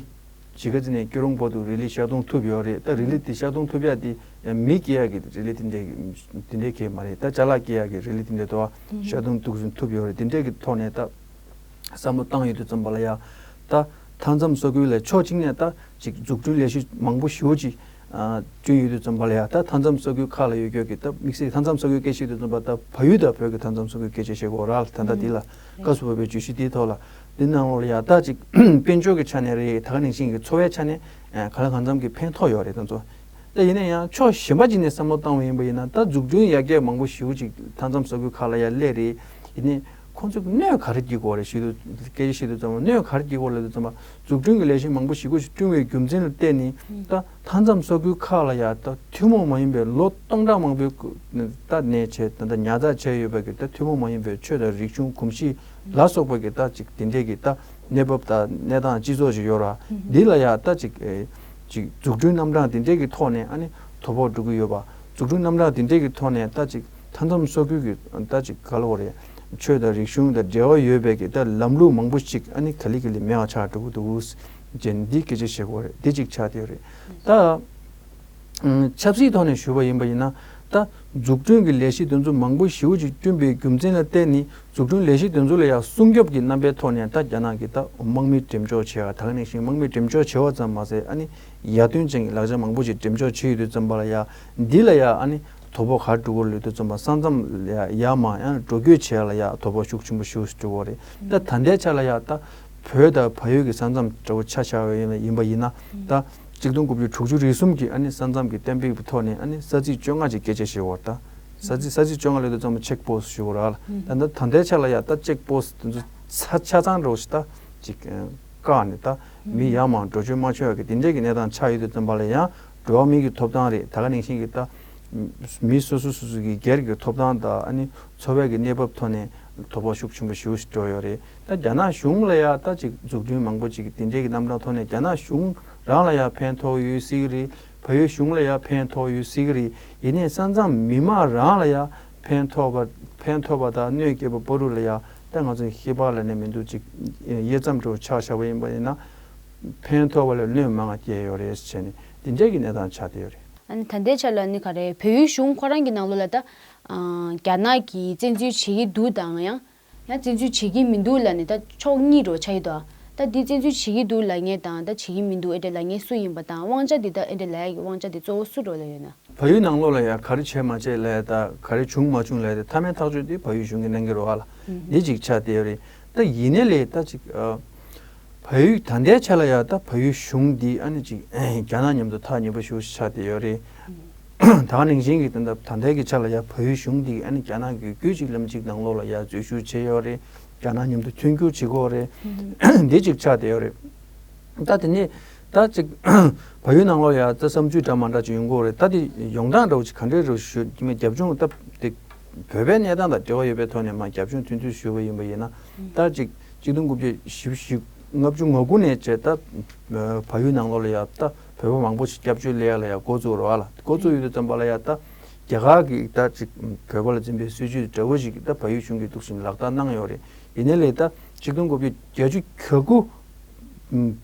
གཞིས་ཀ་རྩེ་ནས་སྐྱིད་རོང་བར་དུ་རི་ལི་ཤར་གཏོང་ཐུབ་ཡོད་རེད། ད་རི་ལི་དེ་ཤར་གཏོང་ཐུབ་ཡ་དེ་ཡང་མི་སྐྱེལ་ཡ་གི་རི་ལི་དེ་འདྲས་དེ་འདྲས་གས་མ་རེད། ད་ཅ་ལག་སྐྱེལ་ཡ་གི་རི་ལི་དེ་འདྲས་དོ་ཤར་གཏོང་ཐུབ་ཐུབ་ཡོད་རེད། དེ་འདྲས་ཀྱི་ཐོག་ནས་ད་བསམ་བློ་བཏང་ཡོད་དུས་ཙམ་པ་ལ་ཡ། ད་མཐའ་མཚམས་ས་ཁུལ་ལ་ཕྱོགས་གཅིག་ནས་ད་ཅིག་འཛུགས་སྐྲུན་ལས་གཞི་མང་པོ་ཞེ་པོ་ཅིག་ཨ་བསྐྲུན་ཡོད་དུས་ཙམ་པ་ལ་ཡ། ད་མཐའ་མཚམས་ས་ཁུལ་ཁག་ལ་ཡོད་རྒྱུ་གི་ད་དམིགས་བསལ་མཐའ་མཚམས་ས་ཁུལ་སྐད་ཆ་བཤད་དུས་ཙམ་པ་ད་བལ་ཡུལ་དང་བོད་ཀྱི་མཐའ་མཚམས་ས་ཁུལ་སྐད་ཆ་བཤད་དགོས་ར། ད་ལྟ་འདི་ལ་སྐབས་སུ་བབས་པའི་བརྗོད་གཞི་འདིའི་ཐོག་ལ། འདི་ནང་ལོགས་ལ་ཡ་ད་ཅིག་དཔལ་འབྱོར་གྱི་ཆ་ནས་རེད། ད་ག་ནང་བཞིན་གྱི་འཚོ་བའི་ཆ་ནས་ཨ་གང་ལ་གང་འཚམ་གྱི་ཕན་ཐོགས་ཡོད་རེད། ད་ཚོ། ད་ཡིན་ན་ཡང་ཕྱོགས་གཞན་པ་ཅིག་ནས་བསམ་བློ་བཏང་བ་ཡིན་པ་ཡིན་ན། ད་འཛུགས་སྐྲུན་ཡར་རྒྱས་མང་པོ་ཞེ་པོ་ཅིག་མཐའ་མཚམས་ས་ཁུལ་ཁག་ལ་ཡ་སླེབས་རེད། ཡིན་ནའི་ཁོང་ཚོས་གནོད་ག་རེ་སྐྱེལ་དགོས་རེད་ཞུས་དུས། སྐད་ཆ་བཤད་དུས་ཙམ་པ་གནོད་ག་རེ་སྐྱེལ་དགོས་ལབ་དུས་ཙམ་པ། འཛུགས་སྐྲུན་གྱི་ལས་གཞི་མང་པོ་ཞེ་པོ་ཞིག་བསྐྲུན་པའི་རྒྱུ་མཚན་ལ་བརྟེན་ནས། ད་མཐའ་མཚམས་ས་ཁུལ་ཁག་ལ་ཡ་ད་ཐུན་མོང་མ་ཡིན་པའི་ལོ་སྟོང་ཕྲག་མང་པོའི་ད་ནས་བྱས་ད་ད་ཉར་ཚགས་བྱས་ཡོད་པ་གི་ད་ཐུན་མོང་མ་ཡིན་པའི་ཆོས་དང་རིག་གཞུང་གོམས་གཤིས་ལ་སོགས་པ་གི་ད་ཅིག་དེ་འདྲས་ཀྱི་ད་གནས་བབ་དང་གནས་སྟངས་སྤྱི་ཚོགས་ཤིག་ཡོད་ར། འདི་ལ་ཡ་ད་ཅིག་ཨེ་ཅིག་འཛུགས་སྐྲུན་རྣམ་གྲངས་དེ་འདྲས་ཀྱི་ཐོག་ནས་ཨ་ནི་དོ་ཕོག་འགྲོ་གི་ཡོད་པ། འཛུགས་སྐྲུན་རྣམ་གྲངས་དེ་འདྲས་ཀྱི་ཐོག་ནས་ད་ཅིག་མཐའ་མཚམས་ས་ཁུལ་གྱི་ད་ཅིག་ག་ལ་བ་རེད། ཆོས་དང་རིག་གཞུང་དང་འབྲེལ་བ་ཡོད་པའི་གི་ད་ལམ་ལུགས་མང་པོ་ཞིག་ཨ་ནི་ག་ལེ་ག་ལེ་མེད་པ་ཆགས་འགྲོ་གི་འདུག་ཅེས་འདི་སྐད་ཆ་བཤད་དགོས་རེད། འདི་གཅིག་ཆགས་བསྡད་ཡོད་རེད། ད་ཨང་ཆབ་སྲིད་ཐོག་ནས་ཞུས་པ་ཡིན་པ་ཡིན་ན། ད་འཛུགས་སྐྲུན་གྱི་ལས་གཞི་དེ་ཚོ་མང་པོ་ཞེ་པོ་ཅིག་བསྐྲུན་པའི་རྒྱུ་མཚན་ལ་བརྟེན་ནས། འཛུགས་སྐྲུན་ལས་གཞི་དེ་ཚོ་ལ་ཡང་སྲུང་སྐྱོབ་ཀྱི་རྣམ་པའི་ཐོག་ནས་ད་རྒྱ་ནག་གིས་ད་དམག་མི་འགྲེམས་འཇོག་བྱས་པ། ད་ག་ནང་བཞིན་དམག་མི་འགྲེམས་འཇོག་བྱས་པ་ཙམ་མ་ཟད། ཨ་ནི་ཡར་ཐོན་ཅན་གྱི་ལག་ཆ་མང་པོ་ཞིག་འགྲེམས་འཇོག་བྱས་ཡོད་དུས་ཙམ་པ་ལ་ཡ། འདི་ལ་ཡ་ཨ་ནི་དོ་ཕོག་ག་རེ་འགྲོ་གི་ཡོད་དུས་ཙམ་པ། ས་མཚམས་ལ་ཡ་ཡར་མར་ཡང་འགྲོ་སྐྱོད་བྱེད་ཡ་ལ་ཡ་དོ་ཕོག་ཤུགས་ཆེན་པོ་ཞེ་པོ་ཞིག་འགྲོ་གི་ཡོད་རེད། ད་ད་ལྟའི་ཆ་ལ་ཡ་ད་བོད་དང་བལ་ཡུལ་གྱི་ས་མཚམས་འདྲ་བོ་ཆ་བཞག་པ་ཡིན་ན། ཡིན་པ་ཡིན་ན། ད་གཅིག་སྟོང་དགུ་བརྒྱ་དྲུག་ཅུ་རེ་གསུམ་གྱི་ཨ་ནི་ས་མཚམས་ཀྱི་གཏན་འབེབས་ཀྱི་ཐོག་ནས་ཨ་ནི་ས་ཚིགས་བཅོ་ལྔ་ཅིག་སྐད་ཆ་བཤད་ཡོད་རེད། ད་ས་ཚིགས་ས་ཚིགས་བཅོ་ལྔ་ལབ་དུས་ཙམ་པ་ཆེག་པོ་སི་ཞུ་དགོས་རེད་ལ། ད་ད་ད་ལྟའི་ཆ་ལ་ཡ་ད་ཆེག་པོ་སི་དེ་ཚོ་ཆ་ཆ་ཚང་འདྲ་བོ་ཞིག་ད་ཅིག་བཀག་ནས། ད་མི་ཡར་མར་འགྲོ་སྐྱོད་མ་བྱེད་ཡ་གི་དེ་འདྲས་ཀྱི་གནས་སྟངས་ཆགས་ཡོད་དུས་ཙམ་པ་ལ་ཡང་། འགྲོ་བ་མི་གི་ཐོབ་ཐང་རེད། ད་ག་ནང་བཞིན་གྱི་ད་མི་སོ་སོ་སོ་སོ་གི་སྒེར་གྱི་ཐོབ་ཐང་དང་ཨ་ནི་འཚོ་བའི་གི་གནས་བབ་ཐོག་ནས་དོ་ཕོག་ཤུགས་ཆེན་པོ་ཞེ་པོ་ཞིག་འགྲོ་ཡོད་རེད། ད་རྒྱ་ནག་གཞུང་ལ་ཡ་ད་ཅིག་འཛུགས་སྐྲུན་མང་པོ་ཅིག་དེ་འདྲས་ཀྱི་རྣམ་གྲངས་ཐོག་ནས་རྒྱ་ནག་གཞུང་རང་ལ་ཡ་ཕན་ཐོགས་ཡོད་སྲིད་ཀྱི་རེད། བལ་ཡུལ་གཞུང་ལ་ཡ་ཕན་ཐོགས་ཡོད་སྲིད་ཀྱི་རེད། ཡིན་ནའི་ས་མཚམས་མི་མང་རང་ལ་ཡ་ཕན་ཐོགས་པ་ཕན་ཐོགས་པ་དང་གནོད་སྐྱེལ་བ་བར་དུ་ལ་ཡ་ད་ང་ཚོ་ཤེས་པ་ལ་ནས་མི་འདུག་ཅིག་དབྱེ་མཚམས་འདྲ་བོ་ཆ་བཞག་པ་ཡིན་པ་ཡིན་ན། ཕན་ཐོགས་པ་ལས་གནོད་མང་བ་སྐྱེལ་ཡོད་རེད་ཟེར་ནས་འདི་འདྲས་ཀྱི་གནས་སྟངས་ཆགས་བསྡད་ཡོད་རེད། ཨ་ནི་ད་ལྟའི་ཆ་ལ་ནི་ག་རེ། བལ་ཡུལ་གཞུང་ཁོ་རང་གི་ནང་ལོགས་ལ་ད་ཨ་རྒྱ་ནག་གིས་བཙན་འཛུལ་བྱེད་ཀྱི་འདུག་དང་། ཡང་ཡང་བཙན་འཛུལ་བྱེད་ཀྱི་མི་འདུག་ལབ་ནས་ད་ཕྱོགས་གཉིས་འདྲ་བོ་ཆགས་ཀྱི་འདུག་ད་འདི་བཙན་འཛུལ་བྱེད་ཀྱི་འདུག་ལབ་མཁན་དང་ད་བྱེད་ཀྱི་མི་འདུག་ཨེ་འདྲ་ལབ་མཁན་སུ་ཡིན་པ་དང་། དབང་ཆ་འདི་ད་ཨེ་འདྲ་ལབ་ཡ་གི་དབང་ཆ་འདི་གཙོ་བོ་སུ་འདྲ་བོ་ལ་ཡོད་ན། བལ་ཡུལ་ནང་ལོགས་ལ་ཡ་ག་རེ་བྱས་མ་བྱས་ལབ་ཡ་དང་ག་རེ་བྱུང་མ་བྱུང་ལབ་ཡ་དེ་མཐའ་མའི་ཐག་གཅོད་དེ་བལ་ཡུལ་གཞུང་གིས་གནང་གི་རེད་བ་ལ། འདི་གཅིག་ཆགས་བསྡད་ཡོད་རེད། ད་ཡིན་ནའི་ལས་ད་ཅིག་ཨ། བལ་ཡུལ་ད་ལྟའི་ཆ་ལ་ཡ་ད་བལ་ཡུལ་གཞུང་འདི་ཨ་ནི་ཅིག་རྒྱ་ནག་མཉམ་དུ་ཐག་ཉེ་པོ་ཞེ་པོ་ཞིག་ཆགས་བསྡད་ཡོད་རེད། ད་ག་ནང་བཞིན་གྱི་ད་ད་ལྟའི་གི་ཆ་ལ་ཡ་བལ་ཡུལ་གཞུང་འདི་ཨ་ནི་རྒྱ་ནག་གི་རྒྱུད་གཅིག་ལམ་གཅིག་ནང་ལོགས་ལ་ཡ་འཛུལ་ཞུགས་བྱས་ཡོད་རེད། རྒྱ་ནག་མཉམ་དུ་མཐུན་འགྱུར་བྱེད་ཀྱི་ཡོད་རེད། འདི་གཅིག་ཆགས་བསྡད་ཡོད་རེད། ད་དེ་ནས་ད་ཅིག་བལ་ཡུལ་ནང་ལོགས་ཡ་ད་བསམ་ཚུལ་འདྲ་མི་འདྲ་ཅིག་ཡོང་གི་ཡོད་རེད། ད་དེ་ཡོང་སྟངས་འདྲ་བོ་ཅིག་ག་འདྲས་རེད་ཞུ་གི་མེད། རྒྱབ་ལྗོངས་ད་དེ་བོད་པའི་གནས་སྟངས་དང་འབྲེལ་བ་ཡོད་པའི་ཐོག་ནས་མར་རྒྱབ་ལྗོངས་ཐུང་ཐུང་ཞུ་བ་ཡིན་པ་ཡིན་ན། ད་ཅིག་གཅིག་སྟོང་དགུ་བརྒྱ་བཞི་བཅུ་ཞེ་ལྔ་བཅུ་ང་དགུ་ནས་བྱས་ད་བལ་ཡུལ་ནང་ལོགས་ལ་ཡ་ད་བོད་པ་མང་པོ་ཞིག་སྐྱབས་བཅོལ་སླེབས་ཡ་ལ་ཡ་འགོ་བཙུགས་རེད་བ་ལ། འགོ་བཙུགས་ཡོད་དུས་ཙམ་པ་ལ་ཡ་ད་རྒྱ་གར་གྱི་ད་ཅིག་བོད་པ་ལ་འཛིན་པའི་སྲིད་ཇུས་འདྲ་བོ་ཞིག་ད་བལ་ཡུལ་གཞུང་གིས་འདུག་སེ་ལག་བསྟར་གནང་ཡོད་རེད། ཡིན་ནའི་ལས་ད་གཅིག་སྟོང་དགུ་བརྒྱ་བརྒྱད་ཅུ་གྱ་དགུ་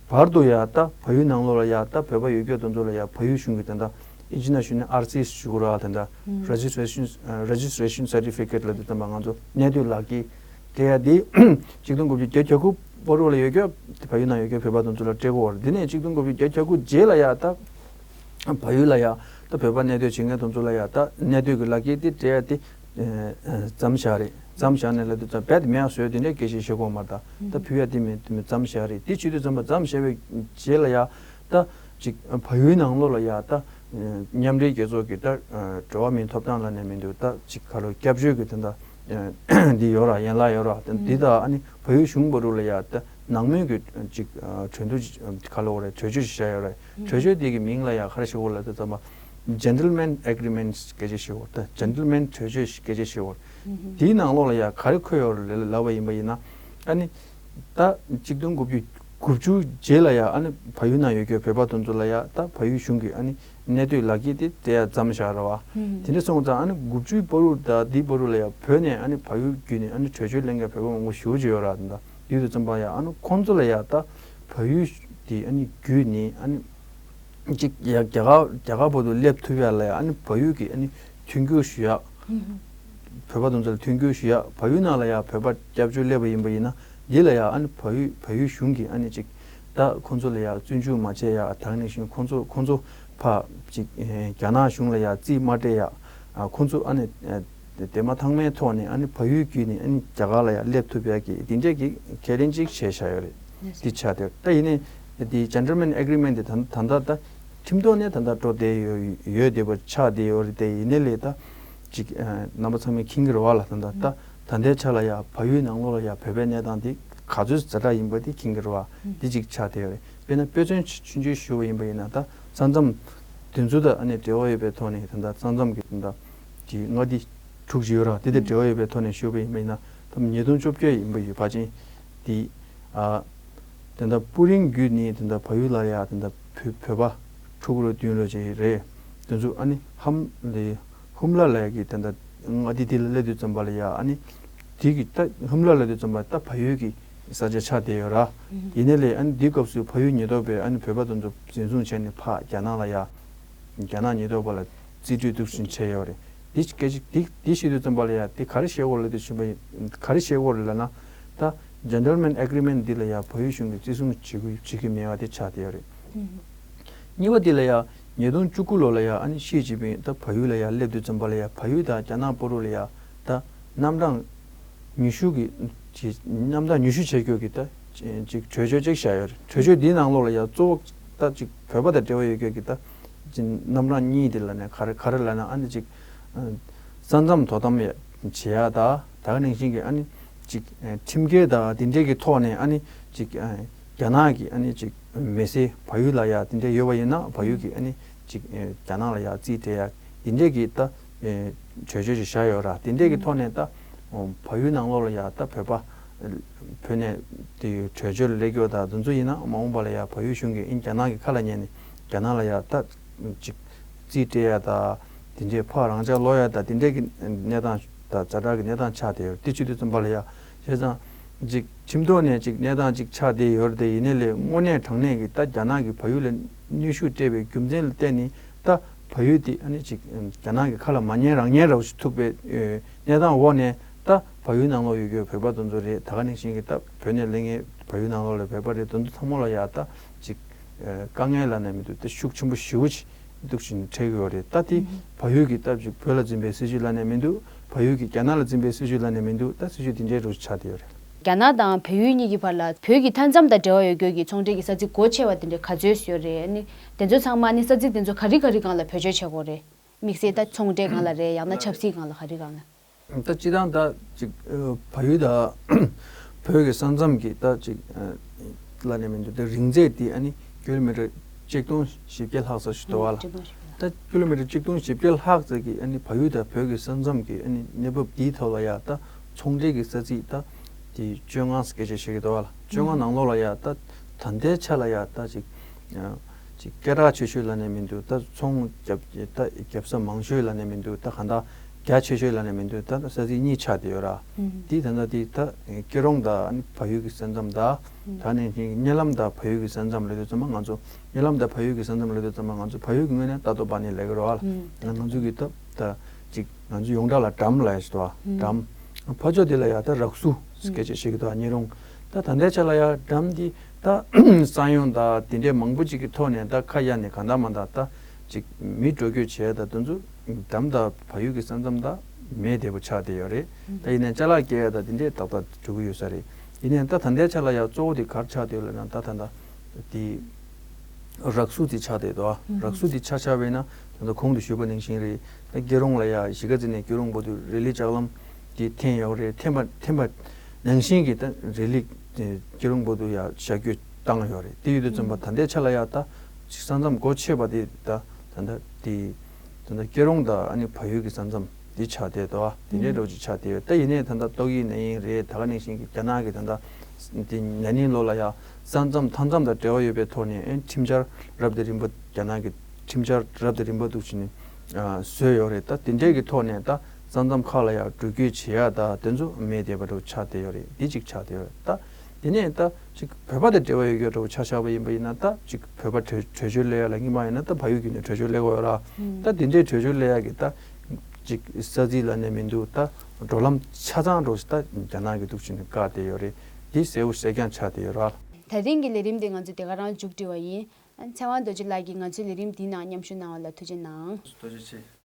བར་དུ་ཡ་ད་བལ་ཡུལ་ནང་ལོགས་ལ་ཡ་ད་བོད་པ་ཡོད་རྒྱུ་དེ་ཚོ་ལ་ཡ་བལ་ཡུལ་གཞུང་གིས་ད་ལྟ་ཨིན་ཇི་ནང་ཞུས་ན་ཨར་སི་ཞུ་དགོས་ར། ད་ལྟ་Registration Registration Certificate ལབ་དུས་ཙམ་པ་ང་ཚོ་གནས་སྡོད་ལག་འཁྱེར་སྤྲད་ཡ་དེ་གཅིག་སྟོང་དགུ་བརྒྱ་བརྒྱད་ཅུ་གྱ་དགུ་བར་དུ་ལ་ཡོད་རྒྱུ་བལ་ཡུལ་ནང་ཡོད་རྒྱུ་བོད་པ་དེ་ཚོ་ལ་སྤྲད་དགོས་རེད། དེ་ནས་གཅིག་སྟོང་དགུ་བརྒྱ་བརྒྱད་ཅུ་གྱ་དགུ་རྗེས་ལ་ཡ་ད་བལ་ཡུལ་ལ་ཡ་ད་བོད་པ་གནས་སྡོད་བྱེད་མཁན་དེ་ཚོ་ལ་ཡ་ད་གནས་སྡོད་ཀྱི་ལག་འཁྱེར་དེ་སྤྲད་ཡ་དེ་ཨ་མཚམས་བཞག་རེད། མཚམས་བཞག་ནས་ལབ་དུས་ཙམ་པ་རྦད་དེ་མེད་པ་བཟོས་དེ་འདྲའི་སྐད་ཆ་བཤད་ཀྱི་ཡོད་མ་རེད། ད་ཕུལ་ཡ་དེ་མེད་དེ་མེད་མཚམས་བཞག་རེད། དེ་བྱེད་དུས་ཙམ་པ་མཚམས་བཞག་པའི་རྗེས་ལ་ཡ་ད་ཅིག་བལ་ཡུལ་ནང་ལོགས་ལ་ཡ་ད་མཉམ་འབྲེལ་རྒྱལ་ཚོགས་ཀྱི་ད་འགྲོ་བ་མིའི་ཐོབ་ཐང་ལབ་ནས་མི་འདུག་ད་ཅིག་ག་ལོ་སྐྱབས་བཅོལ་གྱི་དེ་འདྲ་འདི་ཡོད་ར། ཡན་ལག་ཡོད་ར། དེ་འདི་དང་ཨ་ནི་བལ་ཡུལ་གཞུང་བར་དུ་ལ་ཡ་ད་ནང་མོལ་གྱི་ཅིག་གྲོས་བསྡུར་ག་ལོ་རེད། གྲོས་ཆོད་ཞིག་བཞག་ཡོད་ར། གྲོས་ཆོད་དེ་གི་མིང་ལ་ཡ་ག་རེ་ཞུ་དགོས་ལབ་དུས་ཙམ་པ། Gentleman Agreement སྐད་ཆ་ཞིག་ཡོད་རེད། ད་Gentleman གྲོས་ཆོད་སྐད་ཆ་ཞིག་ཡོད་རེད། དེའི་ནང་ལོགས་ལ་ཡ་ག་རེ་འཁོད་ཡོད་རེད་ལབ་པ་ཡིན་པ་ཡིན་ན། ཨ་ནི་ད་གཅིག་སྟོང་དགུ་བརྒྱ་དགུ་བཅུ་རྗེས་ལ་ཡ་ཨ་ནི་བལ་ཡུལ་ནང་ཡོད་རྒྱུ་བོད་པ་དེ་ཚོ་ལ་ཡ་ད་བལ་ཡུལ་གཞུང་གིས་ཨ་ནི་གནས་སྡོད་ལག་འཁྱེར་དེ་སྤྲད་ཡ་མཚམས་བཞག་རེད་བ། དེ་འདྲ་སོང་ཙང་ཨ་ནི་དགུ་བཅུའི་བར་དུ་ད་འདིའི་བར་དུ་ལ་ཡ་བོད་ནས་ཨ་ནི་བལ་ཡུལ་བརྒྱུད་ནས་ཨ་ནི་གྲོས་ཆོད་ལེན་མཁན་བོད་པ་མང་པོ་ཞེ་པོ་ཅིག་ཡོད་ར། ད་ལྟ་དུས་དུས་ཙམ་པ་ཡ་ཨ་ནི་ཁོང་ཚོ་ལ་ཡ་ད་བལ་ཡུལ་ དེ་ཨ་ནི་བརྒྱུད་ནས་ཨ་ནི་གཅིག་ཡ་རྒྱ་གར་རྒྱ་གར་བར་དུ་སླེབས་ཐུབ་ཡ་ལ་ཡ་ཨ་ནི་བལ་ཡུལ་གྱི་ཨ་ནི་མཐུན་འགྱུར་ཞུ་ཡ། བོད་པ་དེ་ཚོ་ལ་མཐུན་འགྱུར་ཞུ་ཡ། བལ་ཡུལ་ནང་ལ་ཡ་བོད་པ་སྐྱབས་བཅོལ་སླེབས་པ་ཡིན་པ་ཡིན་ན། འདི་ལ་ཡ་ཨ་ནི་བལ་ཡུལ་བལ་ཡུལ་གཞུང་གིས་ཨ་ནི་ཅིག་ད་ཁོང་ཚོ་ལ་ཡ་བཙོན་འཇུག་མ་བྱས་ཡ། ད་ག་ནང་བཞིན་ཁོང་ཚོ་ཁོང་ཚོ་ཕར་ཅིག་ཨེ་རྒྱ་ནག་གཞུང་ལ་ཡ་རྩིས་མ་སྤྲད་ཡ། ཨ་ཁོང་ཚོ་ཨ་ནི་ཨེ་དེ་མ་ཚང་མའི་ཐོག་ནས་ཨ་ནི་བལ་ཡུལ་བརྒྱུད་ནས་ཨ་ནི་རྒྱ་གར་ལ་ཡ་སླེབས་ཐུབ་ཡ་གི་འདི་འདྲས་ཀྱི་ཁས་ལེན་ཅིག་བྱས་བཞག་ཡོད་རེད། འདི་ཆགས་བསྡད་ཡོད། ད་ཡིན་ནའི་འདི་Gentleman Agreement འདི་ད་ད་ལྟ་ད་ཁྲིམས་ཐོག་ནས་ད་ལྟ་འགྲོ་བསྡད་ཡོད་ཡོད་བསྡད་པ་ཆགས་བསྡད་ཡོད་རེད། དེ་ཡིན་ནའི་ལས་ད་ཅིག་ཨ་རྣམ་པ་ཚང་མས་མཁྱེན་གྱི་རེད་བ་ལ། ད་ད་ད་ད་ལྟའི་ཆ་ལ་ཡ་བལ་ཡུལ་ནང་ལོགས་ལ་ཡ་བོད་པའི་གནས་སྟངས་འདི་ག་ཚོད་ཛ་དྲག་ཡིན་པ་འདི་མཁྱེན་གྱི་རེད་བ། འདི་ཅིག་ཆགས་བསྡད་ཡོད་རེད། དཔེར་ན་དཔེ་མཚོན་ཆུང་ཆུང་ཞུ་བ་ཡིན་པ་ཡིན་ན། ད་ས་མཚམས་དེ་ཚོ་དང་ཨ་ནི་འབྲེལ་བ་ཡོད་པའི་ཐོག་ནས་ད་ལྟ་ས་མཚམས་ཀྱི་ད་ལྟ་གི་མངའ་སྡེ་དྲུག་ཅིག་ཡོད་ར། དེ་དང་འབྲེལ་བ་ཡོད་པའི་ཐོག་ནས་ཞུ་བ་ཡིན་པ་ཡིན་ན། ད་ཉིས་སྟོང་བཅོ་བརྒྱད་ཡིན་པ་ཡོད་ཕལ་ཆེར་དེ། ཨ་དེ་འདྲ་པུ་རིན་བརྒྱུད་ནས་དེ་འདྲ་བལ་ཡུལ་ལ་ཡ་དེ་འདྲ་བོད་བོད་པ་ཕྲུ་གུ་རེ་བདུན་རེ་ཅིག་རེད། དེ་ཚོ་ཨ་ནི་ཧམ་ལེ་ཧུམ་ལ་ལ་ཡ་གི་དེ་འདྲ་མངའ་སྡེ་དེ་ལ་སླེབས་དུས་ཙམ་པ་ལ་ཡ་ཨ་ནི་དེ་གི་ད་ཧུམ་ལ་ལ་དུས་ཙམ་པ་ད་བལ་ཡུལ་གི་ས་ཆ་ཆགས་བསྡད་ཡོད་ར། ཡིན་ནའི་ལས་ཨ་ནི་དེའི་སྐབས་སུ་བལ་ཡུལ་ཉེན་རྟོག་པས་ཨ་ནི་བོད་པ་དེ་ཚོ་འཛིན་བཟུང་བྱས་ནས་ཕར་རྒྱ་ནག་ལ་ཡ། རྒྱ་ནག་ཉེན་རྟོག་པ་ལ་རྩིས་སྤྲོད་འདུག་བཞིན་བྱས་ཡོད་རེད། འདི་སྐད་ཆ་འདི་འདི་བཤད་དུས་ཙམ་པ་ལ་ཡ་འདི་ག་རེ་བཤད་དགོས་རེད་ལབ་དུས་ཙམ་པ་ག་རེ་བཤད་དགོས་རེད་ལབ་ན། ད་Gentleman Agreement འདི་ལ་ཡ་བལ་ཡུལ་གཞུང་གིས་བརྩི་སྲུང་བྱེད་དགོས་བྱེད་ཀྱི་མེད་པ་དེ་ཆགས་བསྡད་ཡོད་རེད། གཉིས་པ་འདི་ལ་ཡ་ཉིས་སྟོང་བཅུ་དགུ་ལོ་ལ་ཡ་ཨ་ནི་ཞི་ཅིན་ཕིང་ད་བལ་ཡུལ་ལ་ཡ་སླེབས་དུས་ཙམ་པ་ལ་ཡ་བལ་ཡུལ་དང་རྒྱ་ནག་བར་དུ་ལ་ཡ་ད་རྣམ་གྲངས་ཉི་ཤུ་གི་ཅིག་རྣམ་གྲངས་ཉི་ཤུ་བྱས་རྒྱུ་གི་ད་ཅིག་གྲོས་ཆོད་ཅིག་བཞག་ཡོད་རེད། གྲོས་ཆོད་འདིའི་ནང་ལོགས་ལ་ཡང་གཙོ་བོ་ད་ཅིག་བོད་པ་དང་འབྲེལ་བ་ཡོད་རྒྱུ་གི་ད་ཅིག་རྣམ་གྲངས་གཉིས་དེ་ལ་ནས་ག་རེ་ག་རེ་ལབ་ན། ཨ་ནི་ཅིག་ས་མཚམས་དོ་དམ་བྱེད་ཡ་ད་ད་ག་ནང་བཞིན་གི་ཨ་ནི་ཅིག་ཁྲིམས་འགལ་ད་དེ་འདྲས་ཀྱི་ཐོག་ནས་ཨ་ནི་ཅིག་རྒྱ་ནག་གི་ཨ་ནི་ཅིག་མི་སེར་བལ་ཡུལ་ལ་ཡ་དེ་འདྲས་ཡོད་པ་ཡིན་ན་བལ་ཡུལ་གི་ཨ་ནི་ཅིག་རྒྱ་ནག་ལ་ཡ་རྩིས་སྤྲད་ཡ་དེ་འདྲས་ཀྱི་ད། ཨེ་གྲོས་ཆོད་ཅིག་བཞག་ཡོད་ར། དེ་འདྲས་ཀྱི་ཐོག་ནས་ད་བལ་ཡུལ་ནང་ལོགས་ལ་ཡ་ད་བོད་པ་བོད་ནས་དེ་གྲོས་ཆོད་ལ་སླེབས་ཡོད་ད་དེ་ཚོ་ཡིན་ན་མ་འོངས་པ་ལ་ཡ་བལ་ཡུལ་གཞུང་གིས་ཨིན་རྒྱ་ནག་གི་ཁ་ལ་ཉན་ནས་རྒྱ་ནག་ལ་ཡ་ད་ཅིག་རྩིས་སྤྲད་ཡ་ད་དེ་འདྲས་ཕར་རང་འཇགས་ལོག་ཡ་ད་དེ་འདྲས་ཀྱི་གནས་སྟངས་ད་ཛ་དྲག་གི་གནས་སྟངས་ཆགས་བསྡད་ཡོད། དེ་བྱེད་དུས་ཙམ་པ་ལ་ཡ་བྱས་ཙང་ཅིག་ཁྲིམས་ཐོག་ནས་ཅིག་གནས་སྟངས་ཅིག་ཆགས་བསྡད་ཡོད་རེད། དེ་ཡིན་ནའི་ལས་དངོས་གནས་དྲང་གནས་ཀྱི་ད་རྒྱ་ནག་གིས་བལ་ཡུལ་ལ་གནོན་ཤུགས་སྤྲད་པའི་རྒྱུ་མཚན་ལ་བརྟེན་ནས་ད། བལ་ཡུལ་དེ་ཨ་ནི་ཅིག་རྒྱ་ནག་གི་ཁ་ལ་མ་ཉན་རང་ཉན་ར་བ་ཞིག་ཐུག་པའི་གནས་སྟངས་འོག་ནས་ད་བལ་ཡུལ་ནང་ལོགས་ཡོད་རྒྱུ་བོད་པ་དེ་ཚོ་རེད། ད་ག་ནང་བཞིན་གྱི་ད་བོད་ནས་སླེབས་མཁན་བལ་ཡུལ་ནང་ལོགས་ལ་བོད་པ་རེད། དེ་ཚོ་ཚང་མ་ལ་ཡ་ད་ཅིག་དཀའ་ངལ་ལབ་ནས་མི་འདུག་ད་ཤུགས་ཆེན་པོ་ཞེ་པོ་ཅིག་འདུག་བཞིན་འཕྲད་ཀྱི་ཡོད་རེད། ད་དེ་བལ་ཡུལ་གྱི་ད་ཅིག་བོད་ལ་འཛིན་པའི་སྲིད་བྱུས་ལབ་ནས་མི་འདུག་བལ་ཡུལ་གྱི་རྒྱ་ནག་ལ་འཛིན་པའི་སྲིད་བྱུས་ལབ་ནས་མི་འདུག་ད་སྲིད་བྱུས་དེ་འདྲའི་རུ་ཆགས་བསྡད་ཡོད་རེད། རྒྱ་ནག་དང་བལ་ཡུལ་གཉིས་ཀྱི་བར་ལ་བོད་ཀྱི་མཐའ་མཚམས་དང་འབྲེལ་བ་ཡོད་རྒྱུ་གི་ཚོང་འབྲེལ་གྱི་ས་ཚིགས་སྒོ་ཕྱེ་བ་དེ་འདྲ་ག་ཚོད་ཡོད་རེད། ཨ་ནི་དེ་ཚོ་ཚང་མ་ཨ་ནི་ས་ཚིགས་དེ་ཚོ་ག་རེ་ག་རེ་སྒང་ལ་བེད་སྤྱོད་བྱེད་དགོས་རེད། དམིགས་བསལ་ད་ཚོང་འབྲེལ་སྒང་ལ་རེད། ཡང་ན་ཆབ་སྲིད་སྒང་ལ་ག་རེ་སྒང་ལ། ད་སྤྱིར་བཏང་ད་ཅིག་བལ་ཡུལ་དང་བོད་ཀྱི་ས་མཚམས་ཀྱི་ད་ཅིག་ལབ་ནས་མི་འདུག་ད་རིང་ཚད་དེ་ཨ་ནི་ཀི་ལོ་མི་ཊར་གཅིག་སྟོང་བཞི་བརྒྱ་ལྷག་ཙམ་ཞིག་འདུག་བ་ལ། ད་ཀི་ལོ་མི་ཊར་གཅིག་སྟོང་བཞི་བརྒྱ་ལྷག་ཙམ་གྱི་ཨ་ནི་བལ་ཡུལ་དང་བོད་ཀྱི་ས་མཚམས་ཀྱི་ཨ་ནི་གནས་བབ་འདིའི་ཐོག་ལ་ཡ་ད་ཚོང་འབྲེལ་གྱི་ས་ཚིགས་ད་དེ་བཅོ་ལྔ་སྐད་ཆ་བཤད་ཀྱི་འདུག་བ་ལ། བཅོ་ལྔ་ནང་ལོགས་ལ་ཡ་ད་ད་ལྟའི་ཆ་ལ་ཡ་ད་ཅིག་ཅིག་སྐད་གྲགས་ཆེ་ཤོས་ལབ་ནས་མི་འདུག་ད་ཚོང་རྒྱབ་ད་རྒྱབ་ས་མང་ཤོས་ལབ་ནས་མི་འདུག་ད་གང་ལྟར་རྒྱ་ཆེ་ཤོས་ལབ་ནས་མི་འདུག་ད་ས་ཚིགས་གཉིས་ཆགས་བསྡད་ཡོད་ར། དེ་ད་ལྟ་དེ་ད་སྐྱིད་གྲོང་དང་བལ་ཡུལ་གྱི་ས་མཚམས་དང་། ད་ནས་ཀྱི་གཉའ་ལམ་དང་བལ་ཡུལ་གྱི་ས་མཚམས་ལབ་དུས་ཙམ་པ་ང་ཚོ་གཉའ་ལམ་དང་བལ་ཡུལ་གྱི་ས་མཚམས་ལབ་དུས་ཙམ་པ་ང་ཚོ་བལ་ཡུལ་གྱི་ངོས་ནས་ཏ་ཏོ་པ་ནི་ལབ་ཀྱི་རེད་བ་ལ། ང་ཚོ་གི་ད་ད་ཅིག་ང་ཚོ་ཡོངས་གྲགས་ལ་འགྲམ་ལབ་ཡ་ཞིག་འདུག་བ། འགྲམ། ཕར་ཕྱོགས་དེ་ལ་ཡ་ད་རག་སུ་སྐད་ཆ་བཤད་ཀྱི་འདུག་བ། གཉའ་རོང་། ད་ད་ལྟའི་ཆ་ལ་ཡ་འགྲམ་འདི་ད་ས་ཡོམ་དང་དེ་འདྲའི་མང་པོ་ཅིག་གི་ཐོག་ནས་ད་ཁ་གཡར་ནས་གང་ལྟར་མ་ལྟར་ད་ཅིག་མི་འགྲོ་སྐྱོད་བྱས་ད་དེ་ཚོ་འགྲམ་དང་བལ་ཡུལ་གྱི་ས་མཚམས་ད་མེད་བསྡད་པ་ཆགས་བསྡད་ཡོད་རེད། ད་ཡིན་ནའི་ཅ་ལག་སྐྱེལ་ཡ་ད་དེ་འདྲའི་ཏག་ཏག་འགྲོ་གི་ཡོད་ས་རེད། ཡིན་ནའི་ད་ད་ལྟའི་ཆ་ལ་ཡ་གཙོ་བོ་དེ་ག་རེ་ཆགས་བསྡད་ཡོད་ལབ་ན་ད་ད་ད་དེ་རག་སུ་དེ་ཆགས་བསྡད་འདུག་ཨ། རག་སུ་དེ་ཆ་ཆ་བས་ན་ད་ལྟ་གོང་དུ་ཞུས་པ་ནང་བཞིན་རེད། ད་སྐྱིད་གྲོང་ལ་ཡ་གཞིས་ཀ་རྩེ་ནས་སྐྱིད་གྲོང་བར་དུ་རི་ལི་ལྕགས་ལམ་དེ་འཐེན་ཡོད་རེད། འཐེན་པ་འཐེན་པ་ནང་བཞིན་གྱི་ད་རི་ལི་སྐྱིད་གྲོང་བར་དུ་ཡ་ཞ་རྒྱུ་བཏང་ཡོད་རེད། དེ་ཡོད་དུས་ཙམ་པ་ད་ལྟའི་ཆ་ལ་ཡ་ད་ཅིག་ས་མཚམས་སྒོ་ཕྱེ་བ་དེ་ད་ད་ལྟ་དེ་ད་ལྟ་སྐྱིད་གྲོང་དང་ཨ་ནི་བལ་ཡུལ་གྱི་ས་མཚམས་དེ་ཆགས་བསྡད་འདུག་ཨ། དེ་འདྲའི་འགྲོ་ཅིག་ཆགས་བསྡད་ཡོད། ད་ཡིན་ནའི་ད་ལྟ་ཏོག་དབྱིབས་ནད་ཡམས་རེད། ད་ག་ནང་བཞིན་གྱི་རྒྱ་ནག་གི་ད་ལྟ་དེ་ན་ནིང་ལོ་ལ་ཡ་ས་མཚམས་མཐའ་མཚམས་དང་འབྲེལ་བ་ཡོད་པའི་ཐོག་ནས་ཨ་ནི་ཁྲིམས་འཆར་རབ་དང་རིམ་པ་རྒྱ་ནག་གི་ཁྲིམས་འཆར་རབ་དང་རིམ་པ་འདུག་བྱས་ནས་བཟོས་ཡོད་རེད། ད་དེ་འདྲའི་གི་ཐོག་ནས་ད་ས་མཚམས་ཁག་ལ་ཡ་འགྲུལ་སྐྱོད་བྱེད་ཡ་ད་དེ་ཚོ་མེད་བསྡད་པ་འདྲ་ཆགས་བསྡད་ཡོད་རེད། འདི་གཅིག་ཆགས་བསྡད་ཡོད་རེད། ད་ དེ་ནས་ད་ཅིག་བོད་པ་དང་འབྲེལ་བ་ཡོད་རྒྱུ་འདྲ་བོ་ཆ་བཞག་པ་ཡིན་པ་ཡིན་ན། ད་ཅིག་བོད་པ་བྲོས་བྲོས་བྱོལ་སླེབས་ཡ་ལ་སྔོན་མ་ཡིན་ན་ད་བལ་ཡུལ་བརྒྱུད་ནས་བྲོས་བྱོལ་སླེབས་དགོས་ཡོད་ར། ད་དེ་འདྲའི་བྲོས་བྱོལ་སླེབས་ཡ་གི་ད་ཅིག་ས་ཚིགས་ལབ་ནས་མི་འདུག་ད་འགྲོ་ལམ་ཆ་ཚང་འགྲོ་ད་རྒྱ་ནག་གི་འདུག་ཅེས་ནས་བཀག་བསྡད་ཡོད་རེད། དེ་གསལ་པོ་གསལ་རྐྱང་ཆགས་བསྡད་ཡོད་ར། ད་རིང་གི་ལས་རིམ་དེ་ང་ཚོས་དེ་ག་རང་མཇུག་སྒྲིལ་བ་ཡིན། ཚེ་དབང་རྡོ་རྗེ་ལགས་ཀྱིས་ང་ཚོའི་ལས་རིམ་འདིའི་ནང་མཉམ་ཞུགས་གནང་བ་ལ་ཐུགས་རྗེ་གནང་། ཐུགས་རྗེ་ཆེ།